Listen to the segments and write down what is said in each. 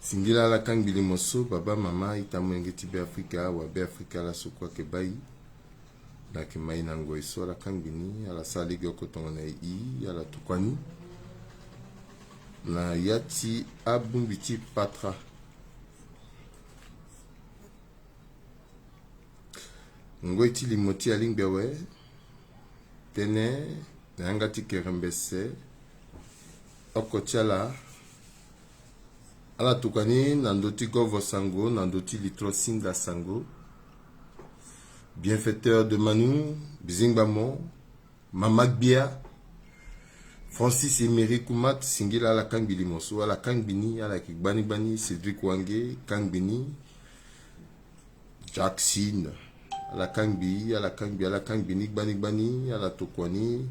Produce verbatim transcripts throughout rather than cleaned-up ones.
Singila ala kangbi limo so, baba, mama, ita, molenge ti Beafrika, awabeafrika laso kue ayeke baa e. Na yeke ma e na ngoi so ala kangbi ni, ala sara lege oko tongana e, ala tokua ni na ya ti abongbi ti patara. Ngoi ti limo ti alingbi awe, tënë na yanga ti kerembese oko ti ala. Ala tokua ni na ndö ti Govo Sango, na ndö ti Litro Sinda Sango, bienfaiteur de Manu, Bizengba Mo, Mama Gbia, Francis Emery Kumat, singila ala kangbi limo so, ala kangbi ni, ala yeke gbani gbani, Cédric Wange, kangbi ni, Jackson, ala kangbi, ala kangbi, ala kangbi ni gbani gbani, ala tokua ni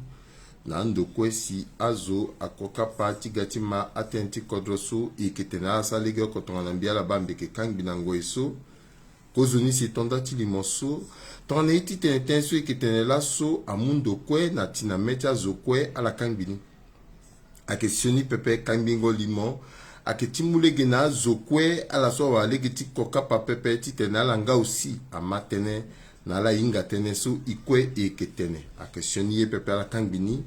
na ando kue si azo ako kapa ti ga ti ma atënë ti kodro so, e yeke tene ala sara lege oko tongana mbi, ala baa mbi yeke kangbi na ngoi so. Kozoni si e to nda ti limo so, tongana ye ti tene tënë so e yeke tene laso amu ndo kue na tiname ti azo kue, ala kangbi ni. Ayeke sioni pepe kangbingo limo ayeke ti mu lege na azo kue, ala so awara lege ti ko kapa pepe titene ala nga aussi ama tënë na ala hinga tënë so e kue e yeke tene. Ayeke sioni ye pepe, ala kangbi ni.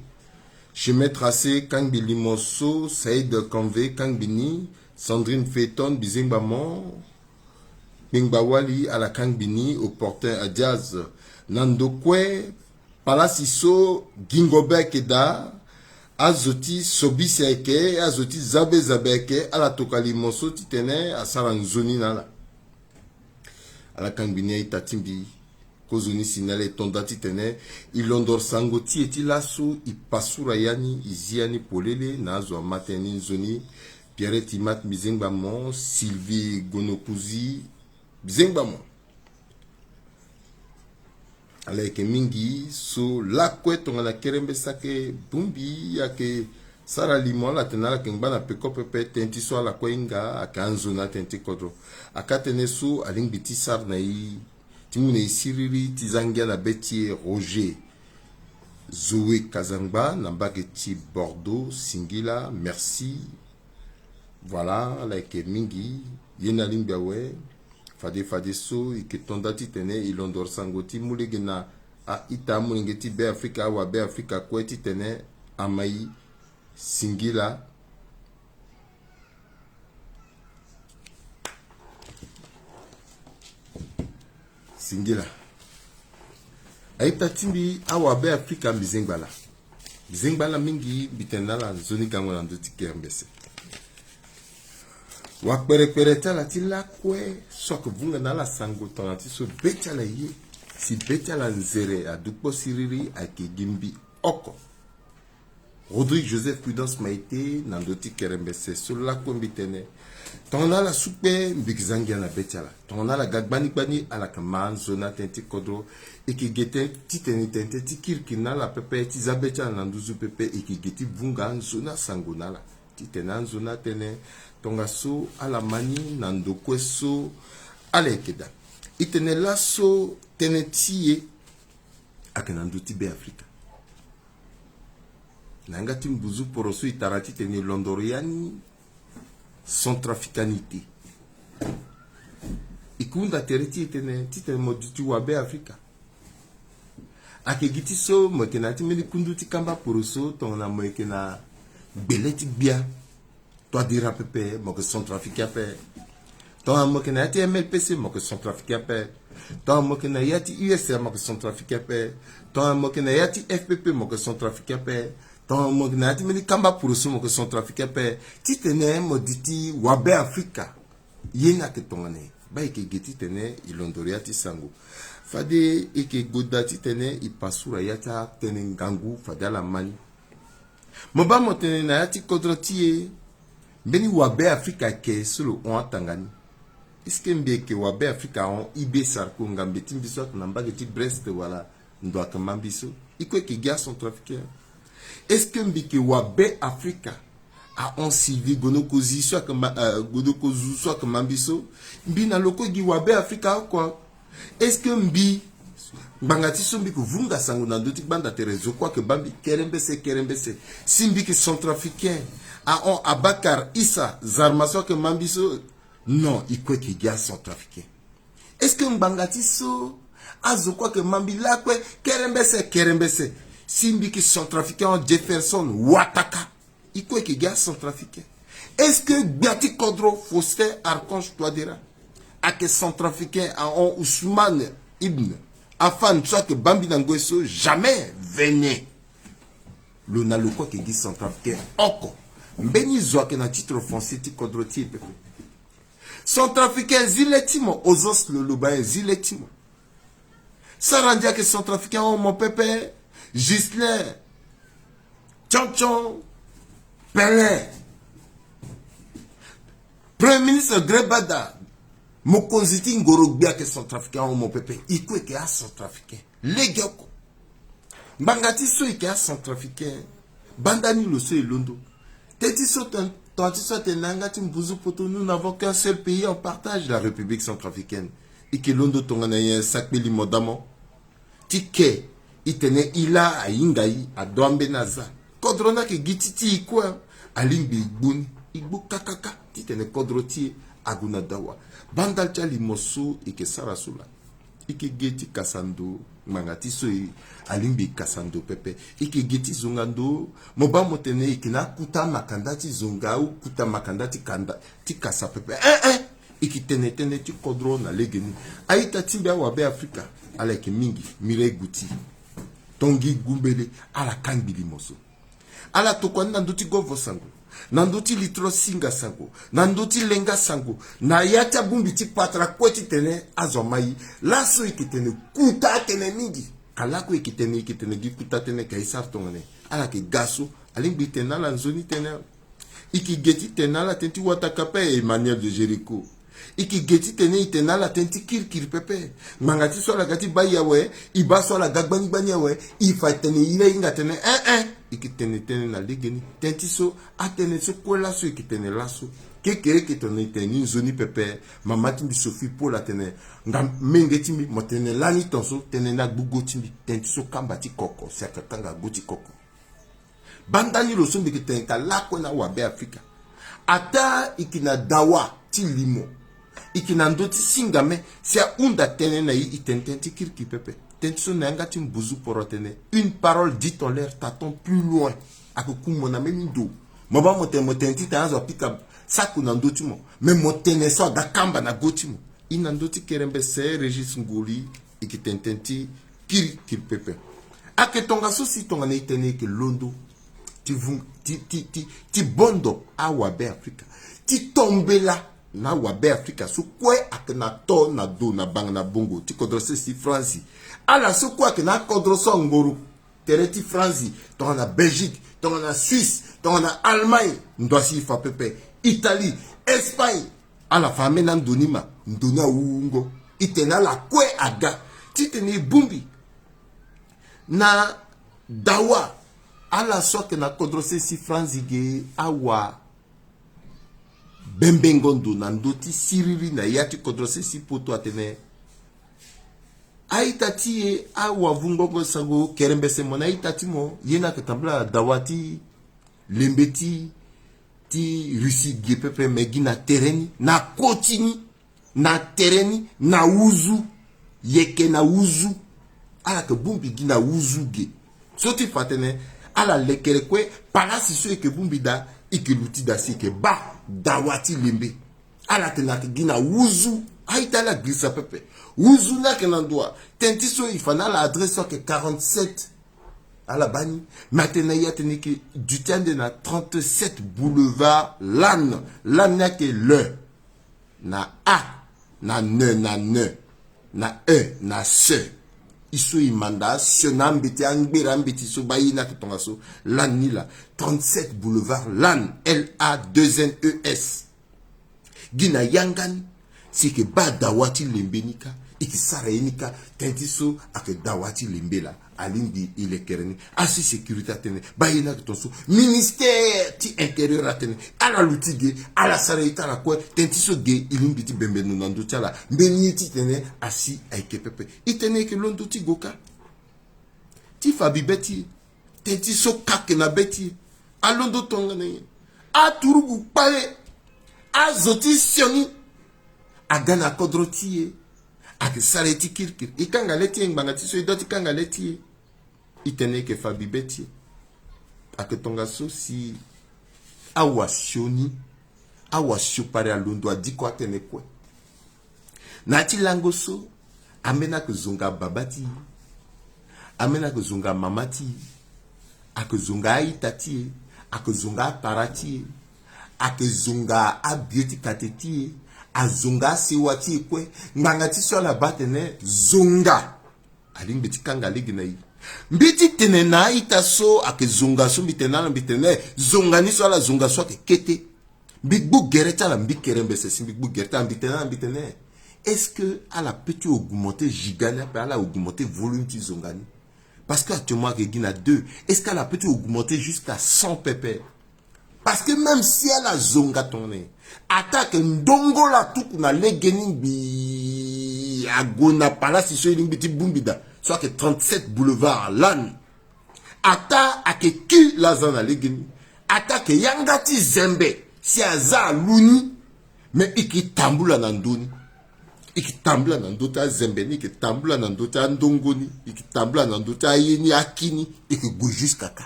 Chemin Tracé kangbi limo so, Saïd Canvé kangbi ni, Sandrine Feton, Bizengba Mo, Kpengba Wali, ala kangbi ni, Opportun Adiaz. Na ndo kue, palasi so gingo be ayeke daa, azo ti sobisi ayeke, azo ti zabe zabe ayeke, ala tokua limo so titene asara nzoni na ala. Ala kangbi ni a-ita ti mbi. Kozoni si na ala e to nda titene e londoro sango ti e ti laso, e pasura ya ni, e zi ya ni polele na azo ama tënë ni nzoni. Pierrette Imat, Bizengba Mo, Sylvie Gonokuzi, Bizengba Mo. Ala yeke mingi so lakue tongana kerembese ayeke bongbi, ayeke sara limo, ala tene ala yeke ngba na peko pepe. Tënë ti so ala kue hinga ayeke anzoni na tënë ti kodro. Aka tënë so alingbi ti sara na e ti mu na e siriri ti za ngia na be ti e, Roger Zoé Kazangba na mbage ti Bordeaux, singila, merci. Voilà, ala yeke mingi. Ye na alingbi awe, fade fadeso e yeke to nda titene e londoro sango ti mu lege na a-ita, amolenge ti Beafrika, awabeafrika kue titene ama e, singila. Singila. A-ita ti mbi, awabeafrika, mbi zengba ala. Mbi zengba ala mingi, mbi tene na ala nzoni gango na ndö ti kerembese. Wakperekpere ti ala ti lakue so ayeke vunga na ala sango tongana ti so be ti ala ye, si be ti ala nzere adu kpo siriri, ayeke gi mbi oko. Rodrigue Joseph Prudence Maïté na ndö ti kerembese so lakue mbi tene. Tongana ala su kpe, mbi yeke za ngia na be ti ala. Tongana ala ga gbani gbani, ala yeke ma anzoni na tënë ti kodro. E yeke ge tënë titene e tene tënë ti kirikiri na ala pepe, ti za be ti ala na nduzu pepe. E yeke ge ti vunga anzoni na sango na ala titene anzoni atene tongaso ala ma ni na ndo kue so ala yeke daa. E tene laso tënë ti e ayeke na ndö ti Beafrika. Na yanga ti mbuzu poro so e tara titene e londoro ya ni, centrafricanité. E ke hunda tere ti e tene titene mo duti wabeafrika. Ayeke gi ti so mo yeke na ya ti mbeni kundu ti kamba poroso tongana mo yeke na gbele ti gbia. Toi dira pepe, mo yeke centrafricain ape. Tongana mo yeke na ya ti M L P C, mo yeke centrafricain ape. Tongana mo yeke na ya ti U S A, mo yeke centrafricain ape. Tongana mo yeke na ya ti F P P, mo yeke centrafricain ape. Tongana mo yeke na ya ti mbeni kamba poroso, mo yeke centrafricain ape. Titene mo duti wabeafrika. Ye ni ayeke tongana nyen? Baa e yeke ge titene e londoro ya ti sango. Fade e yeke goda titene e pasura ya ti atënë ngangu fade ala ma ni. Mo baa mo tene na ya ti kodro ti e, mbeni wabeafrika ayeke so lo hon atanga ni. Est-ce que mbi yeke wabeafrika ahon I B Sarko, ngambe ti mbi so ayeke na mbage ti Brest wala ndo ayeke ma mbi so? E kue e yeke gi acentrafricain. Est-ce que mbi yeke wabeafrika ahon Sylvie Gonokozi so ayeke ma, eh, Gonokozu so ayeke ma mbi so? Mbi na lo kue gi wabeafrika oko. Est-ce que mbi, ngbanga ti so mbi yeke vunga sango na ndö ti gbanda tere, zo kue ayeke baa mbi kerembese kerembese. Si mbi yeke centrafricain ahon Abakar Issa Zarma so ayeke ma mbi so, Non, e kue eke gi acentrafricain. Est-ce que ngbanga ti so azo kue eke ma mbi lakue kerembese kerembese? Si mbi yeke centrafricain, en Jefferson Wataka, e kue eke gi acentrafricain. Est-ce que gbia ti kodro Faustin Archange Touadéra ayeke centrafricain, ahon Ousmane Ibn Affan so ayeke baa mbi na ngoi so? Jamais. Vene. Lo na lo kue eke gi centrafricain oko. Mbeni zo ayeke na titre foncier ti kodro ti e pepe. Centrafricain zi le ti mo, Ozos lo loba nyen? Zi le ti mo. Sarandi ayeke centrafricain, ahon mo pepe. Ghislain Tchantchon Pelin, Premier ministre Grebada, mokonzi ti ngoro gbe ayeke centrafricain, ahon mo pepe. E kue eke acentrafricain. Legeoko. Ngbanga ti so e yeke acentrafricain, banda ni lo so e londo. Teti so, tongana ti so atene na yanga ti mbuzu poto, nous n'avons qu'un seul pays en partage, la République centrafricaine. E yeke londo tongana nyen? Sakpeli mo damo. Ti ke, e tene e laa ahinga e, adoa mbeni aza. Kodro ni ayeke gi ti ti e kue. Alingbi e gbu ni, e gbu kakaka. Ti tene kodro ti e ague na dawa. Banda ti alimo so e yeke sara so laa. E yeke ge ti kasa ndo, ngbanga ti so e, alingbi e kasa ndo pepe. E yeke ge ti zonga ndo. Mo baa mo tene e yeke na akuta makanda ti zonga, akuta makanda ti kanda, ti kasa pepe. Eh, eh. E yeke tene tënë ti kodro na legeni. A-ita ti mbi awabe Afrika, ala yeke mingi, Mireille Gouty, Tanguy Goumbele, ala kangbi limo so. Ala tokua ni na ndö ti govo sango, na ndö ti litro singa sango, na ndö ti lenga sango, na ya ti abongbi ti patara kue ti tene azo ama e. Laso e yeke tene kuta atene mingi. Ala kue e yeke tene, e yeke tene gi kuta tënë ka e sara tongana nyen? Ala yeke ga so, alingbi e tene na ala nzoni tënë. E yeke ge ti tene na ala tënë ti wataka pepe, Emmanuel de Jéricho. E yeke ge ti tene e tene na ala tënë ti kirikiri pepe. Ngbanga ti so ala ga ti baa e awe, e baa so ala ga gbani gbani awe, e fa tene e laa e hinga tënë, eh, eh. E yeke tene tënë na legeni. Tënë ti so, atënë so kue laso e yeke tene laso. Kekereke tongana e tene ni nzoni pepe, mama ti mbi Sophie Paul atene, nga menge ti mbi, mo tene lani ton so, tënë ni agbu go ti mbi. Tënë ti so kamba ti koko, si ayeke kanga go ti koko. Banda ni lo so mbi yeke tene ka lakue na awabe Afrika. Ataa e yeke na dawa ti limo, e yeke na ndö ti singa me, si ahunda tënë na e, e tene tënë ti kirikiri pepe. Tënë ti so na yanga ti mbuzu poro atene, une parole dite en l'air t'attend plus loin. Ayeke ku mo na mbeni ndo. Mo baa mo tene, mo tene titene azo apika sako na ndö ti mo. Me mo tene so aga kamba na go ti mo. E na ndö ti kerembese, Régis Ngoli, e yeke tene tënë ti kirikiri pepe. Ayeke tongaso si tongana e tene e yeke londo ti vunga, ti, ti, ti, ti bondo awabe Afrika, ti tombela na awabe Afrika so kue ayeke na to na do na banga na bongo ti kodro sese ti Franzi. Ala so kue ayeke na akodro so angoro tere ti Franzi, tongana Belgique, tongana Suisse, tongana Allemagne, ndo asi e fa pepe, Italie, Espagne. Ala fa ambeni ando ni ma, ndo ni awuwungo. E tene ala kue aga titene e bongbi na dawa. Ala so ayeke na kodro sese ti Franzi ge, awa bembengo ndo na ndö ti siriri na ya ti kodro sese ti poto atene, a-ita ti e, awavungongo sango, kerembese mo na a-ita ti mo, ye ni ayeke tambula na dawa ti lembe ti, ti Russie ge pepe, me gi na tere ni, na koti ni, na tere ni, na wuzu, yeke na wuzu. Ala yeke bongbi gi na wuzu ge. So ti fa atene ala lekere kue, palasi so e yeke bongbi daa, e yeke luti daa si e yeke baa dawa ti lembe. Ala tene ayeke gi na wuzu. A-ita ala girisa pepe. Wuzu ni ayeke na ndo wa? Tënë ti so e fa na ala adresse so ayeke quarante-sept. Ala baa ni. Me atene na e atene e yeke duti ande na trente-sept boulevard Lannes. Lannes ni ayeke le na A, na ne, na ne, na e, na se. E so e manda asioni ambeti, angbere ambeti so baa ye ni ayeke tongaso. Lannes ni laa, trente-sept boulevard Lannes, L A deux N E S. Gi na yanga ni si e yeke baa dawa ti lembe ni kâ, e yeke sara ye ni kâ. Tënë ti so ayeke dawa ti lembe laa. Alingbi e lekere ni. Asi sécurité atene, baa ye ni ayeke ton so. Ministère ti intérieur atene, ala luti ge, ala sara ye ti ala kue. Tënë ti so ge, e lingbi ti bembe ndo na ndö ti ala. Mbeni ye titene asi ayeke pepe. E tene e yeke londo ti go kâ ti fa bi be ti e. Tënë ti so kâ ayeke na be ti e. Alondo tongana nyen? Aturugu kpale, azo ti sioni, aga na kodro ti e. Ayeke sara ye ti kirikiri. E kanga le ti e, ngbanga ti so e doit ti kanga le ti e. E tene e yeke fa bibe ti e. Ayeke tongaso si awasioni, awasiopari alondo adiko atene kue. Na ya ti lango so, ambeni ayeke zonga baba ti e, ambeni ayeke zonga mama ti e, ayeke zonga a-ita ti e, ayeke zonga apara ti e, ayeke zonga abieu ti kate ti e, azonga asewa ti e kue. Ngbanga ti so ala baa atene zonga. Alingbi ti kanga lege na e. Mbi ti tene na a-ita so ayeke zonga so, mbi tene na ala, mbi tene zonga ni so ala zonga so ayeke kete. Mbi gbu gere ti ala, mbi kerembese si mbi gbu gere ti ala, mbi tene na ala, mbi tene, est-ce que ala peut ti augmenter giga ni ape, ala augmenter volume ti zonga ni? Parce que actuellement ayeke gi na deux. Est-ce que ala peut ti augmenter jusqu'à cent pepe? Parce que même si ala zonga tongana nyen, ataa ayeke ndongo la tuku na legeni ngbii, ague na palasi so e lingbi ti bongbi daa, so ayeke trente-sept boulevard Lannes. Ataa ayeke ki laza na legeni, ataa ayeke yanga ti zembe si aza alu ni. Me e ke tambula na ndö ni. E ke tambula na ndö ti azembe ni, e ke tambula na ndö ti andongo ni, e ke tambula na ndö ti aye ni, aki ni, e ke gue jusqu'à kâ.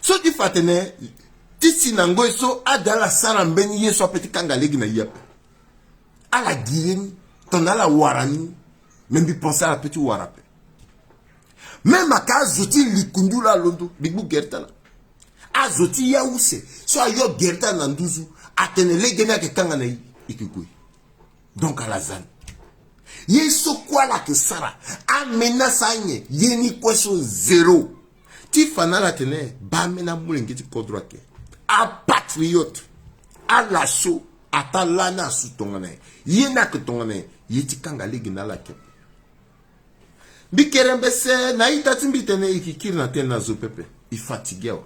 So ti fa atene ti si na ngoi so ade ala sara mbeni ye so ape ti kanga lege na e ape. Ala gi ye ni, tongana ala wara ni. Me mbi pense ala peut ti wara ape. Même ayeke azo ti likundu laa alondo, mbi gbu gere ti ala. Azo ti ya use so ayo gere ti ala na nduzu, atene lege ni ayeke kanga na e, e ke gue. Donc ala za ni. Ye so kue ala yeke sara, amena sa nyen, ye ni kue so zéro. Ti fa na ala atene baa ambeni amolenge ti kodro ayeke apatriote. Ala so ataa lani asu tongana nyen, ye ni ayeke tongana nyen, ye ti kanga lege na ala ayeke. Mbi kerembese na a-ita ti mbi tene e ke kiri na tënë na zo pepe. E fatigué awe.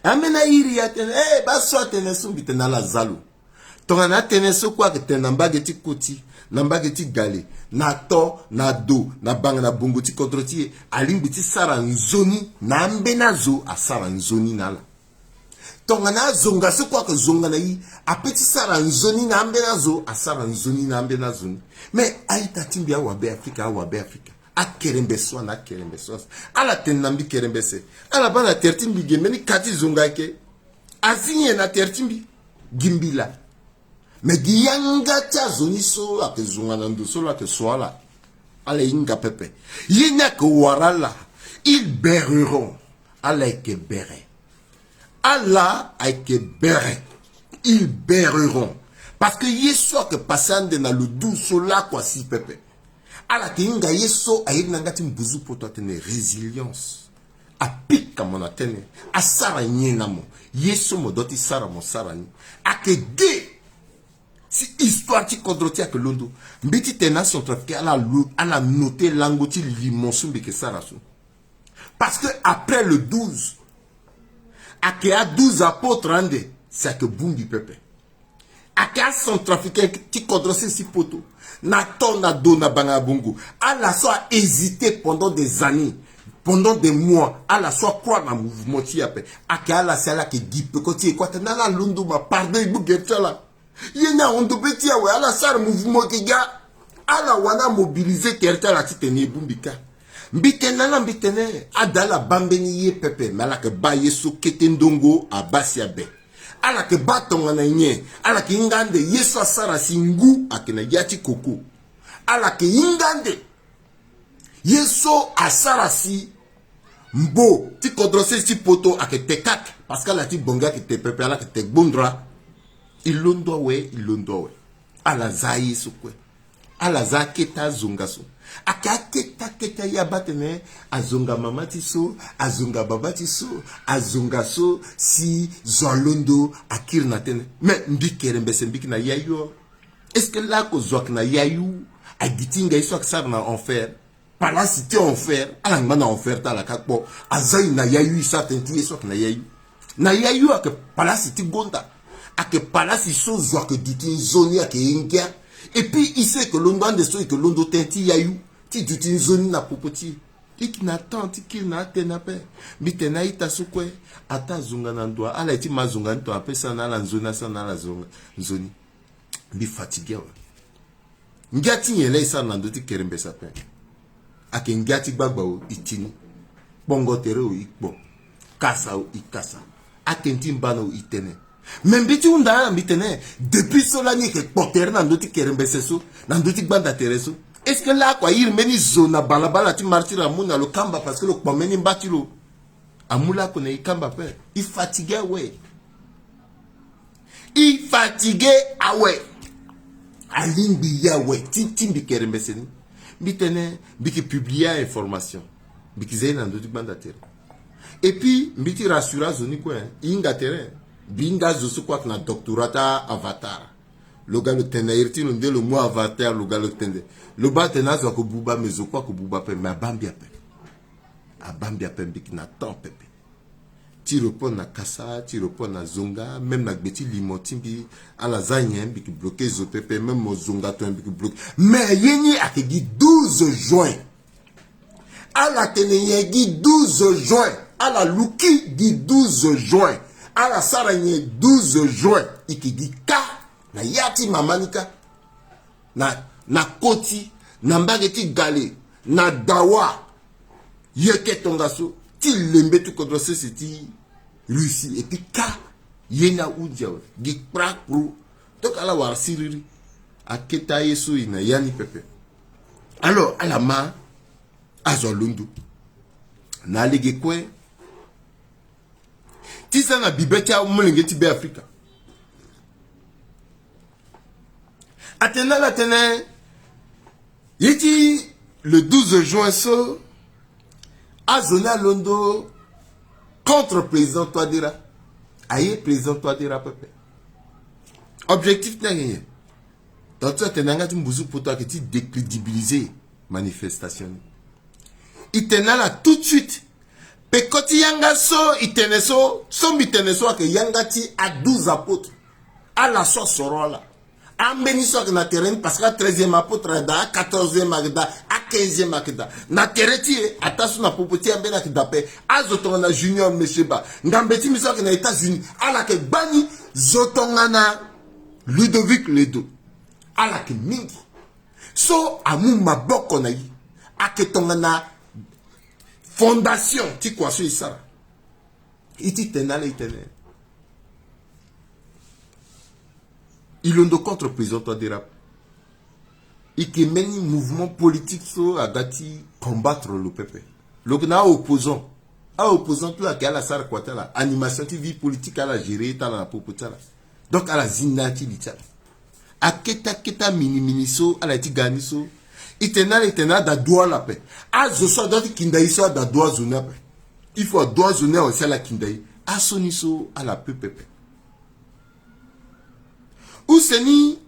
Ambeni airi atene, eh, baa so atene so, mbi tene na ala za lo. Tongana atënë so kue ayeke tene na mbage ti koti, na mbage ti gale, na to, na do, na banga na bongo ti kodro ti e, alingbi ti sara nzoni na ambeni azo, asara nzoni na ala. Tongana azonga so kue ayeke zonga na e, ape ti sara nzoni na ambeni azo, asara nzoni na ambeni azo ni. Me a-ita ti mbi awabe Afrika, awabe Afrika. Akerembese wani, akerembese wani. Ala tene na mbi kerembese. Ala baa na tere ti mbi ge mbeni ka ti zonga ayeke. Azi nyen na tere ti mbi? Gi mbi laa. Me gi yanga ti azo ni so ayeke zonga na ndo so lo ayeke so ala. Ala hinga pepe. Ye ni ayeke wara ala. Ils berreront. Ala yeke bere. Ala ayeke bere. Ils berreront. Parce que ye so ayeke passé ande na lo douze so lakue asi pepe. Ala yeke hinga ye so airi na yanga ti mbuzu poto atene résilience. Apika mo na tënë, asara nyen na mo? Ye so mo doit ti sara, mo sara ni. Ayeke ge. Si histoire ti kodro ti e ayeke londo, mbi ti tene na acentrafricain ala lo, ala noter lango ti limo so mbi yeke sara so. Parce que après le douze, ayeke a douze apôtres ande, si ayeke bongbi pepe. Ayeke acentrafricain ti kodro sese ti poto, na to, na do, na banga na bongo. Ala so ahésiter pendant des années, pendant des mois, ala so acroire na mouvement ti e ape. Ayeke ala si ala yeke gi peko ti e kue atene ala londo ma pardon, e gbu gere ti ala. Ye ni ahon ndo be ti e awe, ala sara mouvement, e ke ga. Ala wani amobiliser tere ti ala titene e bongbi kâ. Mbi tene na ala, mbi tene, ada ala baa mbeni ye pepe, me ala yeke baa ye so kete ndongo abaa si abe. Ala yeke baa tongana nyen? Ala yeke hinga ande ye so asara si ngu ayeke na ya ti koko. Ala yeke hinga ande ye so asara si mbo ti kodro sese ti poto ayeke te kake, parce que ala ti bongi ayeke te pepe, ala yeke te gbondra. E londo awe, e londo awe. Ala za aye so kue. Ala za akete azonga so. Ayeke akete akete aye abaa atene azonga mama ti so, azonga baba ti so, azonga so si zo alondo akiri na tënë. Me mbi kerembese mbi yeke na yayu awe. Est-ce que lako zo ayeke na yayu? Agi ti hinga ye so ayeke sara na enfer. Palasi ti enfer, ala ngba na enfer ti ala kâ kpo. Aza e na yayu, e sara tënë ti ye so ayeke na yayu. Na yayu ayeke palasi ti gonda. Ayeke palasi so zo ayeke duti nzoni, ayeke ye ngia. Et puis e sara, e yeke londo ande so, e yeke londo tënë ti yayu ti duti nzoni na popo ti e. E yeke na temps ti kiri na atënë ape. Mbi tene na a-ita so kue, ataa azonga na ndo, ala ye ti ma zonga ni tonga ape, sara na ala nzoni, asara na ala zonga nzoni. Mbi fatigué awe. Ngia ti nyen laa e sara na ndö ti kerembese ape? Ayeke ngia ti gbagba o, e ti ni. Kpongo tere o, e kpo. Kasa o, e kasa. Atene ti mbana o, e tene. Me mbi ti hunda ala, mbi tene, depuis so lani e yeke kpo tere na ndö ti kerembese so, na ndö ti gbanda tere so, est-ce que laa ako airi mbeni zo na balabala ti martyr amu na lo kamba parce que lo kpo mbeni mba ti lo? Amu laa ako na e kamba ape. E fatigué awe. E fatigué awe. Alingbi e awe ti, ti mbi kerembese ni. Mbi tene mbi yeke publier a-information. Mbi yeke zia e na ndö ti gbanda tere. Et puis mbi ti rassurer azo ni kue, e hinga tere. Mbi hinga azo so kue ayeke na doctorat ti Avatar. Lo ga lo tene na iri ti lo nde lo mu Avatar, lo ga lo tene. Lo baa atene azo ayeke buba, me zo kue ayeke buba ape, me abaa mbi ape. Abaa mbi ape, mbi yeke na temps pepe ti répondre na kasa, ti répondre na zonga, même na gbe ti limo ti mbi. Ala za nyen, mbi yeke bloqué zo pepe, même mo zonga tongana mbi yeke bloqué. Mais ye ni ayeke gi douze juin. Ala tene nyen gi douze juin? Ala luki gi douze juin? Ala sara nyen douze juin? E yeke gi kâ na ya ti mama ni kâ. Na, na koti, na mbage ti gale, na dawa. Yeke tongaso ti lembe ti kodro sese ti Russie, et puis kâ ye ni ahunzi awe. Gi kpra kpro. Donc ala wara siriri. Akete aye so e na ya ni pepe. Alors ala ma azo alondo na alege kue ti za na bibe ti amolenge ti Beafrika. Atene na ala tene ye ti le douze juin so, azo ni alondo contre président Touadéra. Aye président Touadéra pepe. Objectif ti ni ayeke nyen? Tongana so atene na yanga ti mbuzu poto ayeke ti décrédibiliser manifestation ni. E tene na ala tout de suite. Peko ti yanga so e tene so, so mbi tene so ayeke yanga ti a douze apôtres. Ala so asoro ala. Ambeni so ayeke na tere ni, parce que a treizième apôtre ayeke daa, a quatorzième ayeke daa, a quinzième ayeke daa. Na tere ti e, ataa so na popo ti e ambeni ayeke daa ape. Azo tongana Junior Mecheba, ngambe ti mbi so ayeke na États-Unis, ala yeke gbani. Zo tongana Ludovic Ledo, ala yeke mingi. So amu maboko na e, ayeke tongana fondation ti kua so e sara. E ti tene na ala e tene, e londo contre président Touadéra. E yeke mbeni mouvement politique so aga ti combattre lo pepe. Lo yeke na a-opposant. A-opposant ti lo ayeke ala sara kua ti ala, animation ti vie politique ala gérer ye ti ala na popo ti ala. Donc ala zi na ya ti li ti ala. Akete akete amini mini so ala ye ti ga ni so. E tene na ala, e tene ada du ala ape. Azo so adua ti kinda e so ada du azo ni ape. Il faut adu azo ni awe si ala kinda e. Aso ni so ala pe pepe. Use ni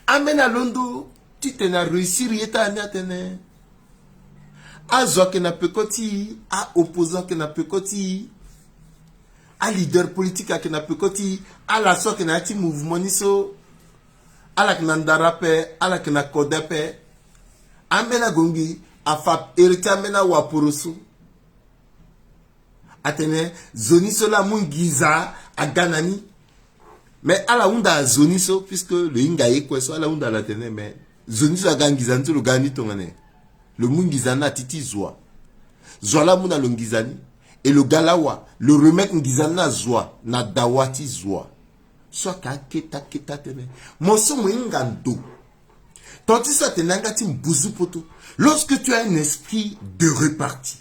ambeni alondo titene aréussir ye ti ala ni atene azo ayeke na peko ti e, a-opposant ayeke na peko ti e, aleader politique ayeke na peko ti e, ala so ayeke na ya ti mouvement ni so, ala yeke na ndara ape, ala yeke na kode ape. Ambeni agongbi afa ere ti ambeni awaporo so. Atene zo ni so laa amu nginza aga na ni. Mais ala hunda zo ni so, puisque lo hinga ye kue so, ala hunda lo atene, mais zo ni so aga nginza ni so lo ga ni tongana nyen? Lo mu nginza ni na ya ti ti zo wa? Zo wa laa amu na lo nginza ni. E lo ga lawa, lo remettre nginza ni na zo wa, na dawa ti zo wa. So ayeke akete akete atene mo so mo hinga ndo. Tongana ti so atene na yanga ti mbuzu poto, lorsque tu as un esprit de répartie.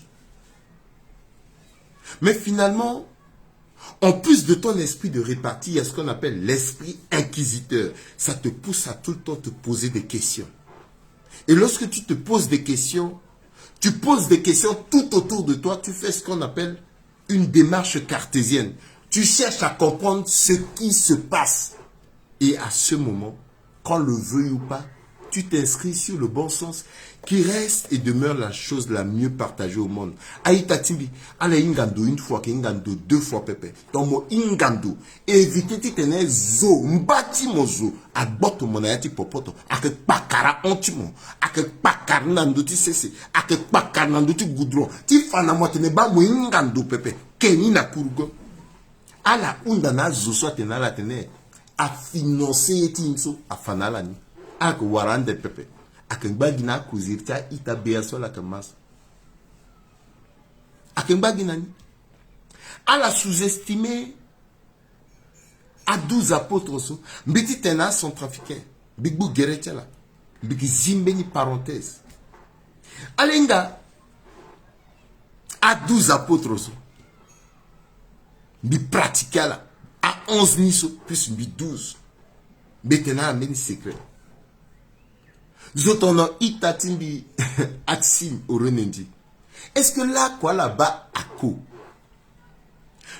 Mais finalement, en plus de ton esprit de répartie, il y a ce qu'on appelle l'esprit inquisiteur. Ça te pousse à tout le temps te poser des questions. Et lorsque tu te poses des questions, tu poses des questions tout autour de toi, tu fais ce qu'on appelle une démarche cartésienne. Tu cherches à comprendre ce qui se passe. Et à ce moment, qu'on le veuille ou pas, tu t'inscris sur le bon sens qui reste et demeure la chose la mieux partagée au monde. A-ita ti mbi, ala hinga ndo une fois, ayeke hinga ndo deux fois pepe. Donc mo hinga ndo, éviter titene zo, mba ti mo zo, agboto mo na ya ti popoto, ayeke kpakara hon ti mo, ayeke kpakara na ndö ti sese, ayeke kpakara na ndö ti goudron, ti fa na mo atene baa mo hinga ndo pepe, ke ni na kurugo. Ala hunda na azo so atene na ala atene, afinance ye ti ni so afa na ala ni. Ala yeke wara ande pepe. Ayeke ngba gi na akoziri ti a-ita bea so ala yeke ma so. Ayeke ngba gi na ni. Ala sous-estimer a douze apôtres so. Mbi ti tene na acentrafricain, mbi gbu gere ti ala. Mbi yeke zi mbeni parenthèse. Ala hinga a douze apôtres so. Mbi pratiquer ala. A onze ni so plus mbi douze. Mbi tene na ala mbeni secret. Zo tongana ita ti mbi Axime Orenendy. Est-ce que lakue ala baa ako?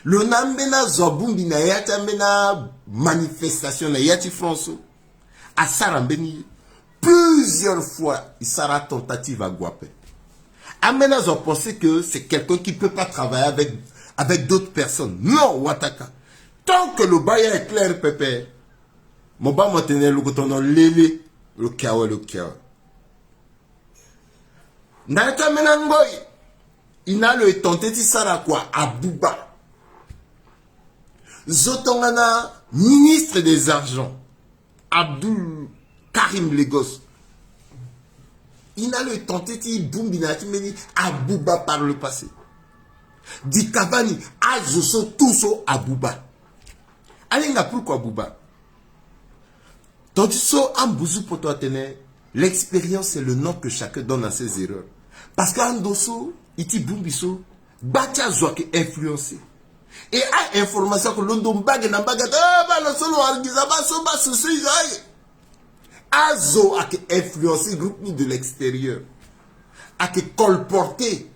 Lo na ambeni azo abongbi na ya ti ambeni amanifestation na ya ti France so. Asara mbeni ye. Plusieurs fois e sara atentative ague ape. Ambeni azo apenser que c'est quelqu'un qui peut pas travailler avec, avec d'autres personnes. Non, wataka. Tant que lo baa ya est clair pepe, mo baa mo tene lo gue tongana lele, lo ke awe, lo ke awe. Na ya ti ambeni angoi, e na lo e tenter ti sara kua abuba. Zo tongana ministre des argents, Abdoul Karim Lagos, e na lo e tenter ti bongbi na ya ti mbeni abuba par le passé. Di Cavani, azo so tout so abuba. Ala hinga pourquoi abuba? Tandis so ambuzu poto atene, l'expérience est le nom que chacun donne à ses erreurs. Parce que ando so e ti bongbi so, gba ti azo ayeke influencer. Et a-information ayeke londo mbage na mbage ate, ah, baa lo so lo wara gi za, baa so, baa so so e zo aye. Azo ayeke influencer groupe ni de l'extérieur. Ayeke colporter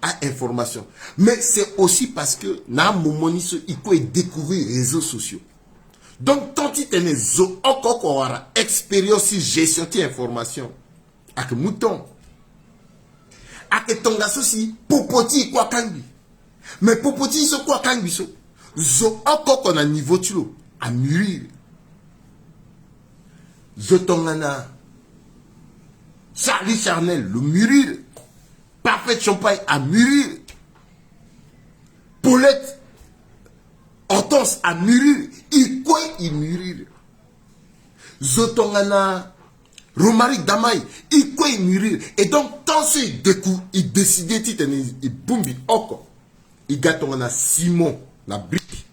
a-information. Mais c'est aussi parce que na amoment ni so e kue e découvrir réseaux sociaux. Donc tant ti tene zo oko oko awara expérience ti gestion ti information, ayeke mu temps. Ayeke tongaso si popo ti e kue akangbi. Mais popo ti e so kue akangbi so, zo oko oko na niveau ti lo amûrir. Zo tongana Charlie Charnel lo mûrir. Parfait Champagne amûrir. Paulette Hortense amûrir. E kue e mûrir. Zo tongana Romaric Damaye, e kue e mûrir. Et donc tant so e décou-, e décider titene e bongbi oko, e ga tongana ciment na brique.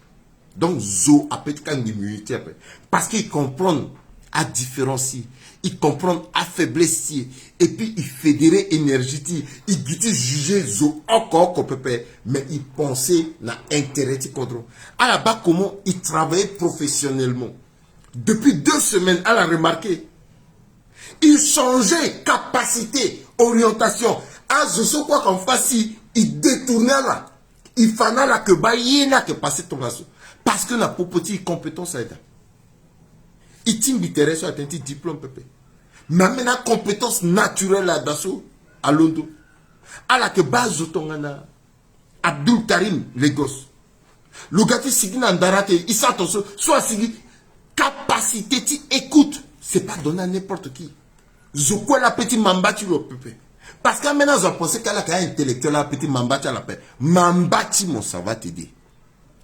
Donc zo apeut ti kangbi mûrir ti e ape. Parce que e comprendre adifférence ti e, e comprendre afaiblesse ti e, et puis e fédérer énergie ti e, e gi ti juger zo oko oko pepe, mais e penser na intérêt ti kodro. Ala baa comment e travailler professionnellement. Depuis deux semaines, ala remarquer, e changer capacité, orientation. Azo so kue ayeke en face ti e, e détourner ala. E fa na ala ke baa ye ni ayeke passer tongaso. Parce que na popo ti e compétence ayeke daa. E tingbi tere so atene ti diplôme pepe. Mais ambeni acompétence naturelle ada so alondo. Ala yeke baa zo tongana Abdoul Karim Lagos. Lo ga ti sigi na ndara ate, e sara tongaso, so asigi. Capacité ti écoute, c'est pas donné à n'importe qui. Zo kue la apeut ti ma mba ti lo pepe. Parce que ambeni azo apenser que ala yeke a-intellectuel, ala apeut ti ma mba ti ala ape. Ma mba ti mo, ça va t'aider.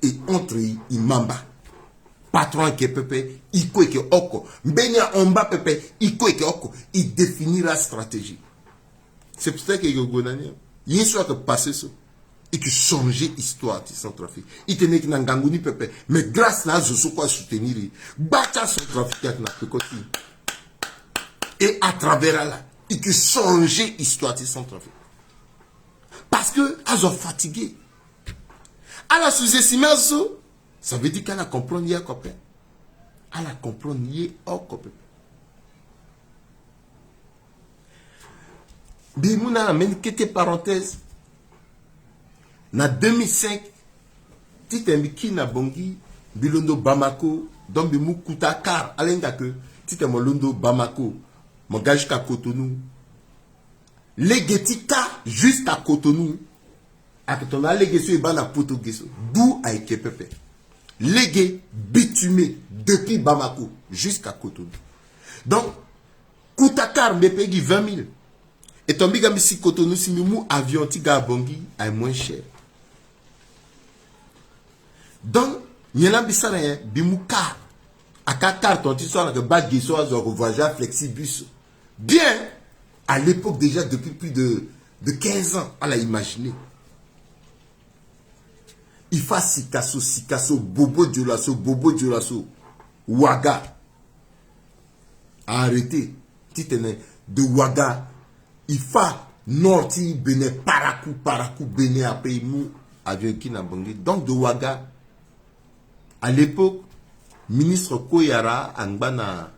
Et entre e, e ma mba. Patron ayeke pepe, e kue e yeke oko. Mbeni ahon mba pepe, e kue e yeke oko. E définir astratégie. C'est pour ça que e yeke gue na ni. Ye so ayeke passer so, e yeke changer histoire ti Centrafrique. E tene e yeke na ngangu ni pepe. Mais grâce na azo so kue asoutenir e, gba ti aCentrafrique ayeke na peko ti e. Et à travers ala, e yeke changer histoire ti Centrafrique. Parce que azo afatigué. Ala sous-estimer azo so. Ça veut dire que ala comprendre ye oko ape. Ala comprendre ye oko ape. Mbi mu na ala mbeni kete parenthèse. Na deux mille cinq, titene mbi kiri na Bangui, mbi londo Bamako, donc mbi mu kota car, ala hinga ke titene mo londo Bamako, mo ga jusqu'à Cotonou. Lege ti car jusqu'à Cotonou. Ayeke tongana alege so e baa na poto ge so. Dou ayeke pepe. Lege bitumé depuis Bamako jusqu'à Cotonou. Donc, kota car mbi payé gi vingt mille. Et tongana mbi ga mbi si Cotonou, si mbi mu avion ti ga Bangui, aye moins cher. Donc, nyen la mbi sara nyen? Mbi mu car. Aka carton ti so ala yeke baa ge so azo ako voyager aflexibus. Bien. À l'époque, déjà depuis plus de, de quinze ans, ala imaginer. Il faut asika so, sika so, bobo diola so, bobo diola so. Waga. Arrêter. Titene de Waga, il faut nord ti Bénin, Parakou, Parakou, Bénin, après il mou avion ki na Bangui. Donc de Waga, à l'époque, ministre Koyara angba na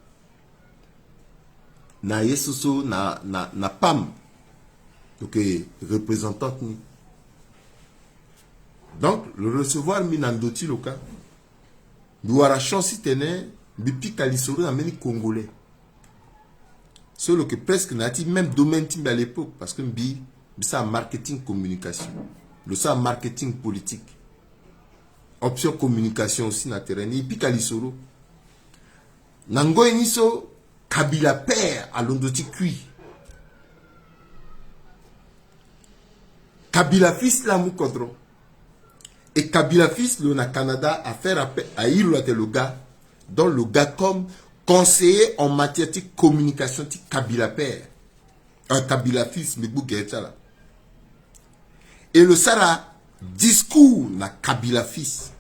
na ye so so na, na, na pam. Donc, eh, représentante ni. Donc, le recevoir mbi na ndo ti lo ka. Mbi wara chance titene mbi pika lisoro na mbeni Congolais. So lo yeke presque na ya ti même domaine ti mbi à l'époque, parce que mbi, mbi sara marketing communication. Lo sara marketing politique. Option communication aussi na terrain ni. E pika lisoro. Na ngoi ni so, Kabila père alondo ti kui. Kabila fils laa amu kodro. Et Kabila fils lo na Canada a faire appel, a iri lo atene lo ga. Donc lo ga comme conseiller en matière ti communication ti Kabila père. Euh, Kabila fils, mbi gbu gere ti ala. Et lo sara discours na Kabila fils.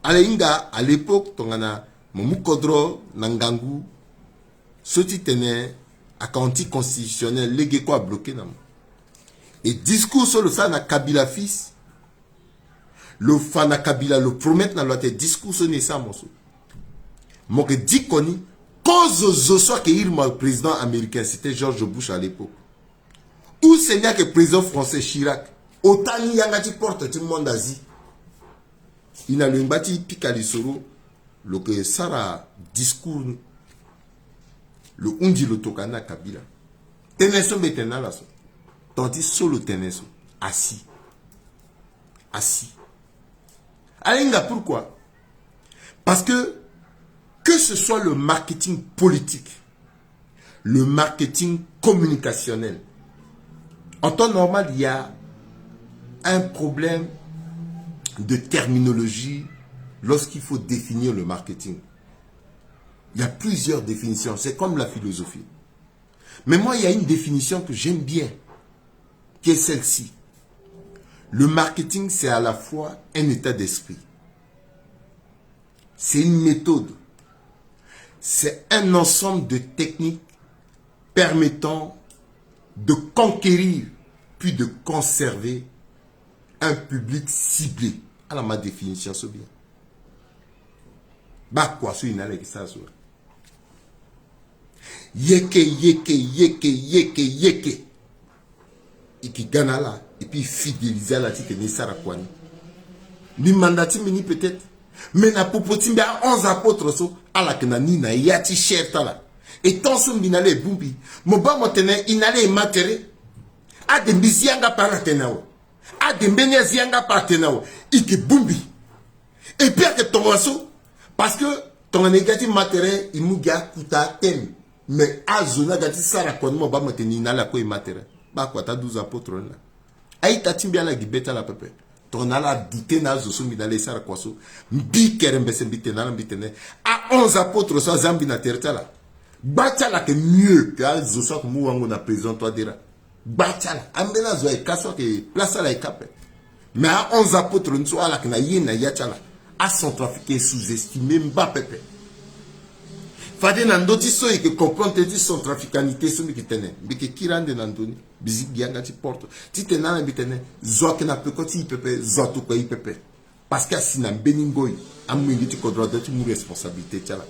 Ala hinga à l'époque tongana mo mu kodro na ngangu so titene aka anticonstitutionnel, lege kue abloqué na mo. Et discours so lo sara na Kabila fils, lo fa na Kabila, lo promettre na lo atene discours so ni e sara mo so. Mo yeke diko ni, kozo zo so ayeke iri mo président américain, c'était George Bush à l'époque. Use ni ayeke président français, Chirac. Ota ni yanga ti porte ti monde Asie. E na lo yengba ti pika lisoro, lo yeke sara discours ni. Lo hunzi lo tokua ni na Kabila. Tënë so mbi tene na ala so. Tongana ti so lo tene so. Asi. Asi. Ala hinga pourquoi? Parce que, que ce soit le marketing politique, le marketing communicationnel, en temps normal, il y a un problème de terminologie lorsqu'il faut définir le marketing. Il y a plusieurs définitions. C'est comme la philosophie. Mais moi, il y a une définition que j'aime bien, qui est celle-ci. Le marketing, c'est à la fois un état d'esprit, c'est une méthode, c'est un ensemble de techniques permettant de conquérir puis de conserver un public ciblé. Ala ma définition so bien. Bakua so e na ala e ke sara so. Yeke, yeke, yeke, yeke, yeke. E ke ga na ala, et puis e fidéliser ala titene e sara kua ni. Mbi manda ti mbi ni peut-être. Mais na popo ti mbi a onze apôtres so, ala yeke na ni na ya ti chair ti ala. Et tant so mbi na ala e bongbi, mo baa mo tene e na ala e ma tere. Ade mbi zi yanga ape ala tene awe. Ade mbeni azi yanga ape atene awe. E ke bongbi. Et puis ayeke tongaso, parce que tongana e ga ti ma tere, e mu gi akuta athème. Mais azo ni aga ti sara kua ni, mo baa mo tene e na ala kue e ma tere. Bakua ti a douze apôtres ni laa. A-ita ti mbi, ala gi be ti ala pepe. Tongana ala douter na azo so mbi na ala e sara kua so, mbi kerembese mbi tene na ala, mbi tene, a onze apôtres so aza mbi na tere ti ala. Gba ti ala ayeke mieux que azo so ayeke mu wango na président Touadéra. Gba ti ala, ambeni azo ayeke ka so ayeke place ti ala ayeke ape. Mais a onze apôtres ni so ala yeke na ye na ya ti ala. A centrafricain e sous-estimer mba pepe. Fade na ndö ti so e yeke comprendre tënë ti centrafricanité so mbi yeke tene, mbi yeke kiri ande na ndo ni. Mbi zi gi yanga ti porte titene na ala mbi tene, zo ayeke na peko ti e pepe, zo atokua e pepe. Parce que asi na mbeni ngoi, amolenge ti kodro adoit ti mu responsabilité ti ala.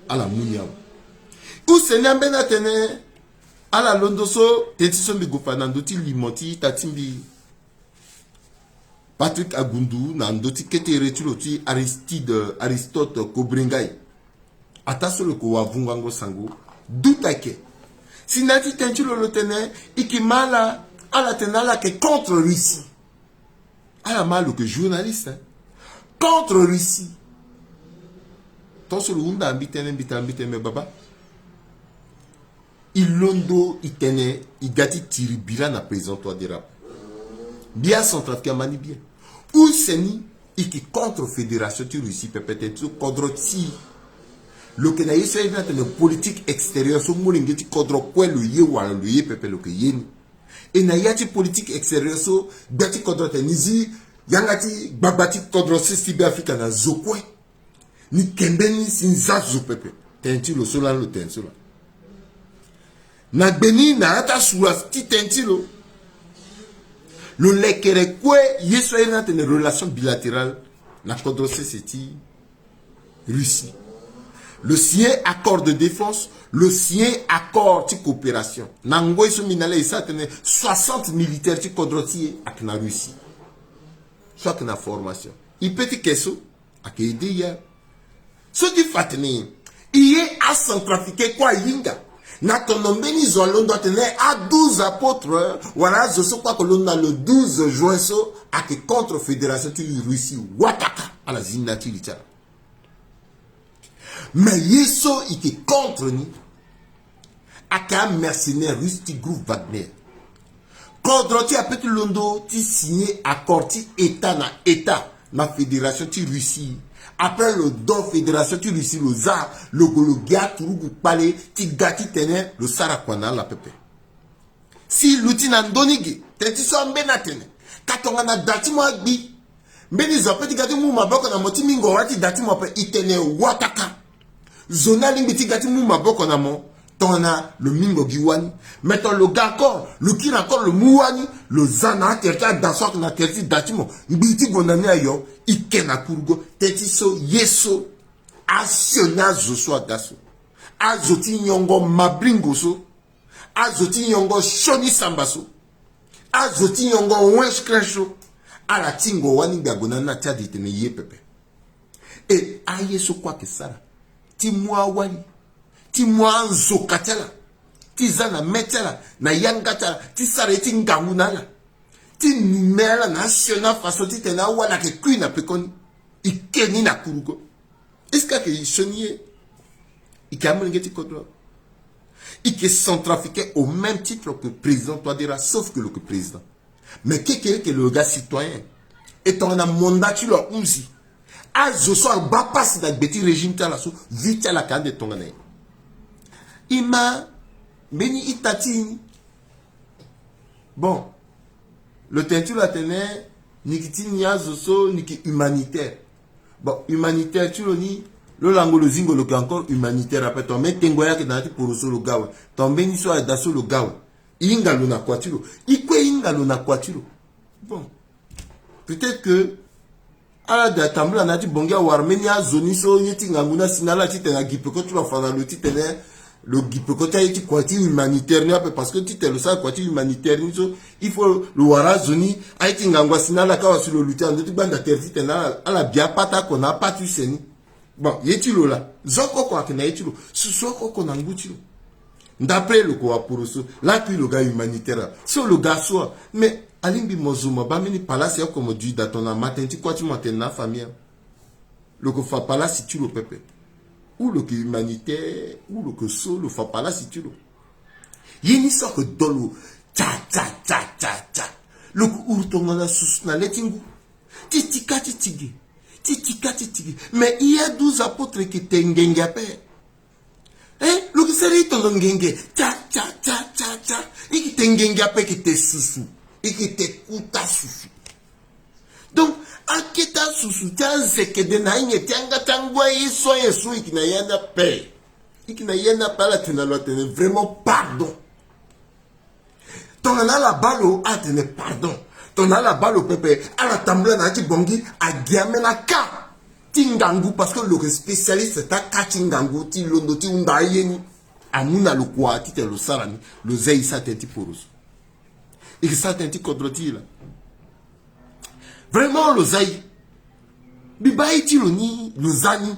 Ala mu ni awe. Use ni ambeni atene, ala londo so, tënë ti so mbi gue fa na ndö ti limo ti ita ti mbi, Patrick Agundu, na ndö ti kete ere ti lo ti Aristide, Aristote Kobrengai. Ataa so lo yeke wavungango sango, doute ayeke. Si na ya ti tënë ti lo lo tene, e yeke ma ala, ala tene ala yeke contre Russie. Ala ma lo yeke journaliste, hein. Contre Russie. Tant so lo hunda mbi tënë, mbi tene, mbi tene, mais baba, e londo e tene e ga ti tiri bira na président Touadéra. Mbi a centrafricain ama ni bien. Use ni e yeke contre fédération ti Russie pepe, tënë ti so kodro ti e. Lo yeke na ye so aye ni atene politique extérieure so molenge ti kodro kue lo ye wala lo ye pepe, lo yeke ye ni. E na ya ti politique extérieure so, gbia ti kodro atene ni zi yanga ti gbagba ti kodro sese ti Be Afrika na zo kue. Ni kembe ni si ni za zo pepe. Tënë ti lo so lani lo tene so laa. Na gbe ni na ya ti asura ti tënë ti lo, lo lekere kue ye so aye ni atene relation bilatérale na kodro sese ti Russie. Lo signé accord de défense, lo signé accord ti coopération. Na ngoi so mbi na laa e sara atene soixante militaires ti kodro ti e ayeke na Russie. So ayeke na formation. E peut ti ke so ayeke aidé ya. So ti fa atene e ye aCentrafricain kue ahinga. Na tondo mbeni zo alondo atene a douze apôtres wala azo so kue ayeke londo na le douze juin so ayeke contre fédération ti Russie wataka. Ala zi na ti li ti ala. Mais ye so e yeke contre ni ayeke amercenaire russe ti groupe Wagner. Kodro ti e apeut ti londo ti signer accord ti état na état na fédération ti Russie. Après lo do fédération ti Russie lo za, lo gue lo gi aturugu kpale ti ga titene lo sara kua na ala pepe. Si luti na ndö ni ge, tënë ti so ambeni atene, ka tongana da ti mo agbi, mbeni zo apeut ti ga ti mu maboko na mo ti mingo wala ti da ti mo ape, e tene wataka. Zo ni alingbi ti ga ti mu maboko na mo tongana lo mingo gi wani. Mais tongana lo ga encore, lo kiri encore lo mu wani, lo za na atere ti ada so ayeke na tere ti da ti mo, ngbii ti gonda ni ayo, e ke na kurugo. Tënë ti so ye so asioni azo so aga so, azo ti nyongo mabringo so, azo ti nyongo sioni samba so, azo ti nyongo wenskren so, ala tingo wani gbia gue na ni na ti ade e tene ye pepe. E aye so kue ayeke sara ti mu awali, ti mu anzoka ti ala, ti za na mê ti ala, na yanga ti ala, ti sara ye ti ngangu na ala, ti nume ala na asioni afaso titene awali ayeke kui na pekoni. E ke ni na kurugo. Est-ce que ayeke sioni ye? E yeke amolenge ti kodro. E yeke centrafricain au même titre que président Touadéra, sauf que lo yeke président. Mais kekereke lo ga citoyen. E tongana mandat ti lo ahunzi, azo so abaa pasi na gbe ti régime ti ala so, vie ti ala ayeke ande tongana nyen? E ma mbeni ita ti e ni. Bon, lo tene ti lo atene ni yeke ti ni azo so ni yeke humanitaire. Bon, humanitaire ti lo ni, lo lango lo zingo lo yeke encore humanitaire ape. Tongana mbeni tengo ye ayeke na ya ti poroso lo ga awe. Tongana mbeni so ayeke daa so lo ga awe. E hinga lo na kua ti lo. E kue e hinga lo na kua ti lo. Bon, peut-être que ala da tambula na ya ti Bangui awara mbeni azo ni so ye ti ngangu ni asi na ala titene a gi peko ti lo afa na lo titene lo gi peko ti aye ti kua ti humanitaire ni ape. Parce que titene lo sara kua ti humanitaire ni so, il faut lo wara azo ni, aye ti ngangu asi na ala kâ. Wala si lo luti na ndö ti gbanda tere titene ala, ala bi apata oko na apata use ni. Bon, ye ti lo laa, zo oko oko ayeke na ye ti lo, susu oko oko na ngu ti lo. D'après lo yeke waporoso, lakui lo ga humanitaire. So lo ga so, mais alingbi mo zo mo baa mbeni palasi oko mo dui daa tongana ma tënë ti kuâ ti mo atene na afamille. Lo yeke fa palasi ti lo pepe. Ou lo yeke humanitaire, ou lo yeke so, lo fa palasi ti lo. Ye ni so ayeke do lo tia tia tia tia tia. Lo yeke huru tongana susu na le ti ngu. Ti tika ti ti ge. Ti tika ti ti ge. Mais e ya douze apôtres e yeke te ngenge ape. Eh, lo yeke sara e tondo ngenge. Tia tia tia tia tia. E yeke te ngenge ape, e yeke te susu. E yeke te kuta susu. Donc aketa susu ti azekede na anyen ti yanga ti angbâ ye so aye so e yeke na ya ni ape. E yeke na ya ni ape, ala tene na lo atene vraiment pardon. Tongana ala baa lo, ala tene pardon. Tongana ala baa lo pepe, ala tambula na ya ti Bangui, agi ambeni aka ti ngangu, parce que lo yeke spécialiste ti aka ti ngangu ti londo ti hunda aye ni. Amu na lo kua titene lo sara ni. Lo zia e sara tënë ti poroso. E yeke sara tënë ti kodro ti e laa. Vraiment lo zia e. Mbi baa aye ti lo ni, lo zia ni.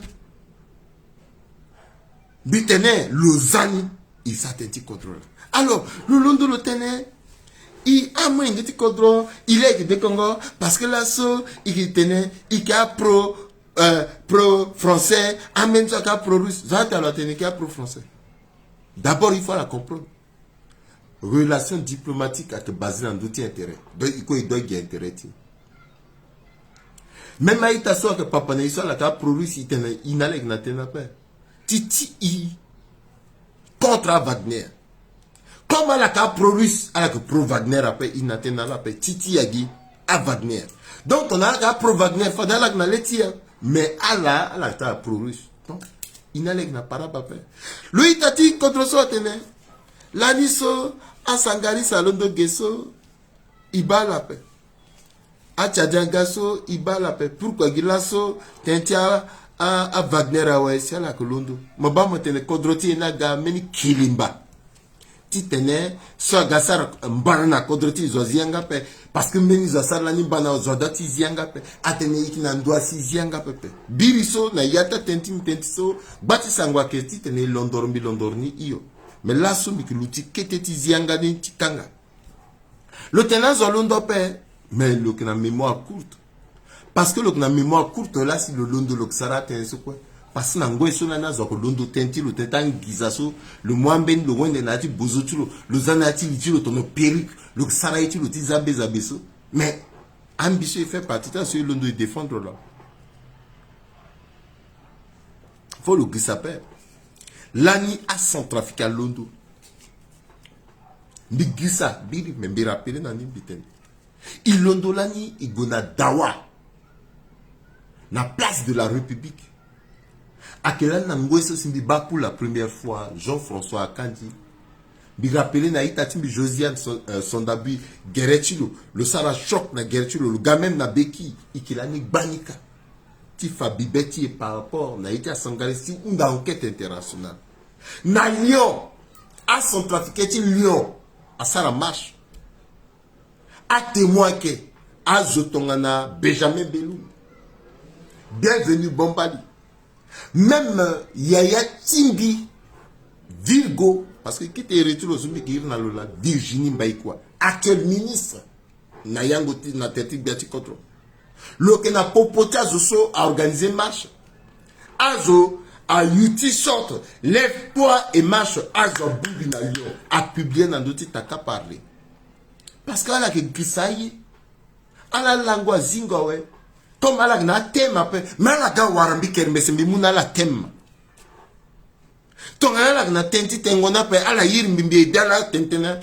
Mbi tene lo zia ni. E sara tënë ti kodro laa. Alors lo londo lo tene, e amolenge ti kodro, e laa e yeke dekongo, parce que laso e yeke tene e yeke apro, euh, pro français, ambeni so ayeke apro russe. Zo ata lo atene e yeke apro français. D'abord il faut ala comprendre. Relation diplomatique ayeke basé na ndö ti intérêt. Donc e kue e doit e gi intérêt ti e. Même a-ita so ayeke papa na e so ala yeke apro russe, e tene e na ala e yeke na tënë ape. ti ti i contre a Wagner. Comme ala yeke pro-russe, ala yeke pro-Wagner ape, i na tënë na ala ape, ti ti ya gi a Wagner. Donc tongana ala yeke pro-Wagner, fade ala yeke na le ti ya. Mais ala, ala yeke ti ala pro-russe. Donc i na ala yeke na paraba ape. Lo ita ti kodro so atene lani so asangarisa alondo ge so, i baa ala ape. Atchadianga so i baa ala ape. Pourquoi gi laso tënë ti a, a, a Wagner awe si ala yeke londo? Mo baa mo tene kodro ti e ni aga mbeni kilimba. Titene so aga sara mbana na kodro ti e zo azi yanga ape. Parce que mbeni zo asara lani mbana zo ada ti zi yanga ape. Atene e yeke na ndo asi zi yanga ape ape. Biri so na ya ti atënë ti mbi tënë ti so, gba ti sango ayeke titene e londoro mbi londoro ni hio. Mais laso mbi yeke luti kete ti zi yanga ni ti kanga. Lo tene azo alondo ape, mais lo yeke na mémoire courte. Parce que lo yeke na mémoire courte, la si lo londo lo yeke sara atënë so kue. Parce que na ngoi so lani azo ayeke londo tënë ti lo, tënë ti anginza so, lo mu ambeni lo wende na ya ti bozo ti lo, lo za na ya ti li ti lo tono perruque, lo yeke sara ye ti lo ti za be za be so. Mais ambi so e fait partie ti azo e londo e défendre lo. Faut lo girisa ape. Lani acentrafricain alondo. Mbi girisa biri, mais mbi rappeler na ni mbi tene. E londo lani e gue na dawa na place de la République. Ayeke lani na ngoi so si mbi baa pour la première fois Jean-François Akandji. Mbi rappeler na ita ti mbi Josiane Son-, euh, Sondabi, gere ti lo, lo sara choc na gere ti lo, lo ga même na beki, e yeke lani gbani kâ. Ti fa bibe ti e par rapport na ye ti asangarisi ti hunda enquête internationale. Na Lyon, acentrafricain ti Lyon asara marche. Atémoin ayeke azo tongana Benjamin Belou, Bienvenu Bombali, même, euh, yaya ti mbi Virgo, parce que kite iri ti lo so mbi yeke iri na lo laa, Virginie Mbaïkoua, actuel ministre na yango ti, na tere ti gbia ti kodro. Lo yeke na popo ti azo so a organiser marche. Azo ayuti sorte, lève-toi et marche, azo abongbi na Lyon, apublie na ndö ti Taka Parler. Parce que ala yeke girisa aye. Ala lango azingo awe. Comme ala yeke na athème ape, mais ala ga wara mbi kere mbi si mbi mu na ala thème. Tongana ala yeke na tënë ti tengo ni ape, ala iri mbi, mbi ede ala tene tënë.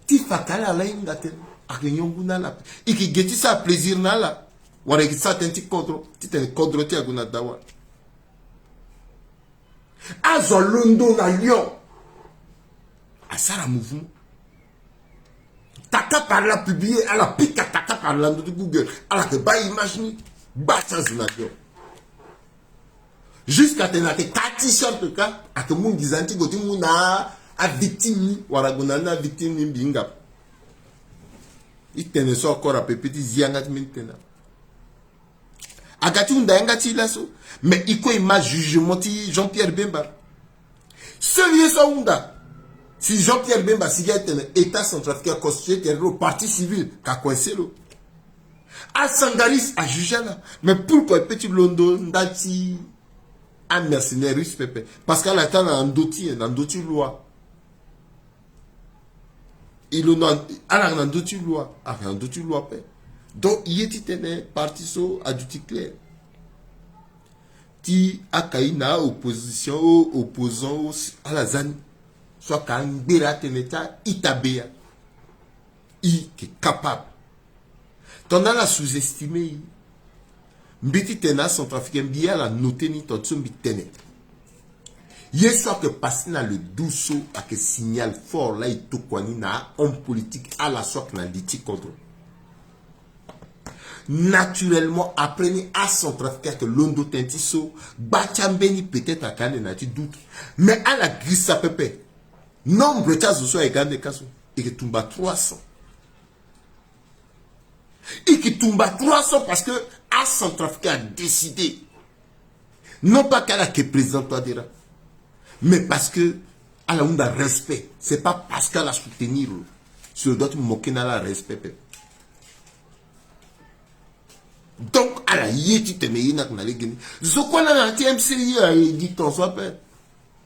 Ti fa ka ala la hinga tënë. Ayeke nyon ngu na ala ape. E yeke ge ti sara plaisir na ala. Wala e yeke ti sara tënë ti kodro, titene kodro ti e ague na dawa. Azo alondo na Lyon asara mouvement. Taka Parler apublie, ala pika Taka Parler na ndö ti Google, ala yeke baa image ni, gba ti azo na Lyon. Jusqu'à tene ayeke ka ti sorte ka ayeke mu nginza ni ti gue ti mu na avictime ni, wala gue na ni na avictime ni mbi hinga. E tene so encore ape peut ti zi yanga ti mbeni tënë. Aga ti hunda yanga ti e laso. Mais e kue e ma jugement ti Jean-Pierre Bemba. Seul ye so ahunda, si Jean-Pierre Bemba asigi atene État centrafricain aconstitué tere lo partie civile, ka coincé lo. Asangaris ajuge ala. Mais pourquoi e peut ti londo nda ti amercenaire russe pepe? Parce que ala ata na ndö ti, na ndö ti loi. E londo, ala yeke na ndö ti loi, ala yeke na ndö ti loi ape. Donc e ye titene parti so aduti clair. Ti aka e na opposition o, opposant o, si ala za ni. So aka angbera atene ti a-ita beya. E yeke capable. Tongana ala sous-estimer e, mbi ti tene acentrafricain, mbi ala noter ni, tongana so mbi tene. Ye so ayeke passé na le douze so ayeke signal fort laa e tokua ni na ahomme politique ala so ayeke na li ti kodro. Naturellement après ni acentrafricain ayeke londo tënë ti so, gba ti ambeni peut-être ayeke ande na ya ti doute. Mais ala girisa pepe. Nombre ti azo so ayeke ga ande ka so e yeke tumba trois cents. E yeke tumba trois cents parce que acentrafricain adécidé. Non pas que ala yeke président Touadéra, mais parce que ala hunda respect. C'est pas parce que ala soutenir lo si lo doit ti moquer na ala respect pepe. Donc ala ye titene ye ni ayeke na lege ni. Zo kue laa na ya ti M C I aye gi tongaso ape.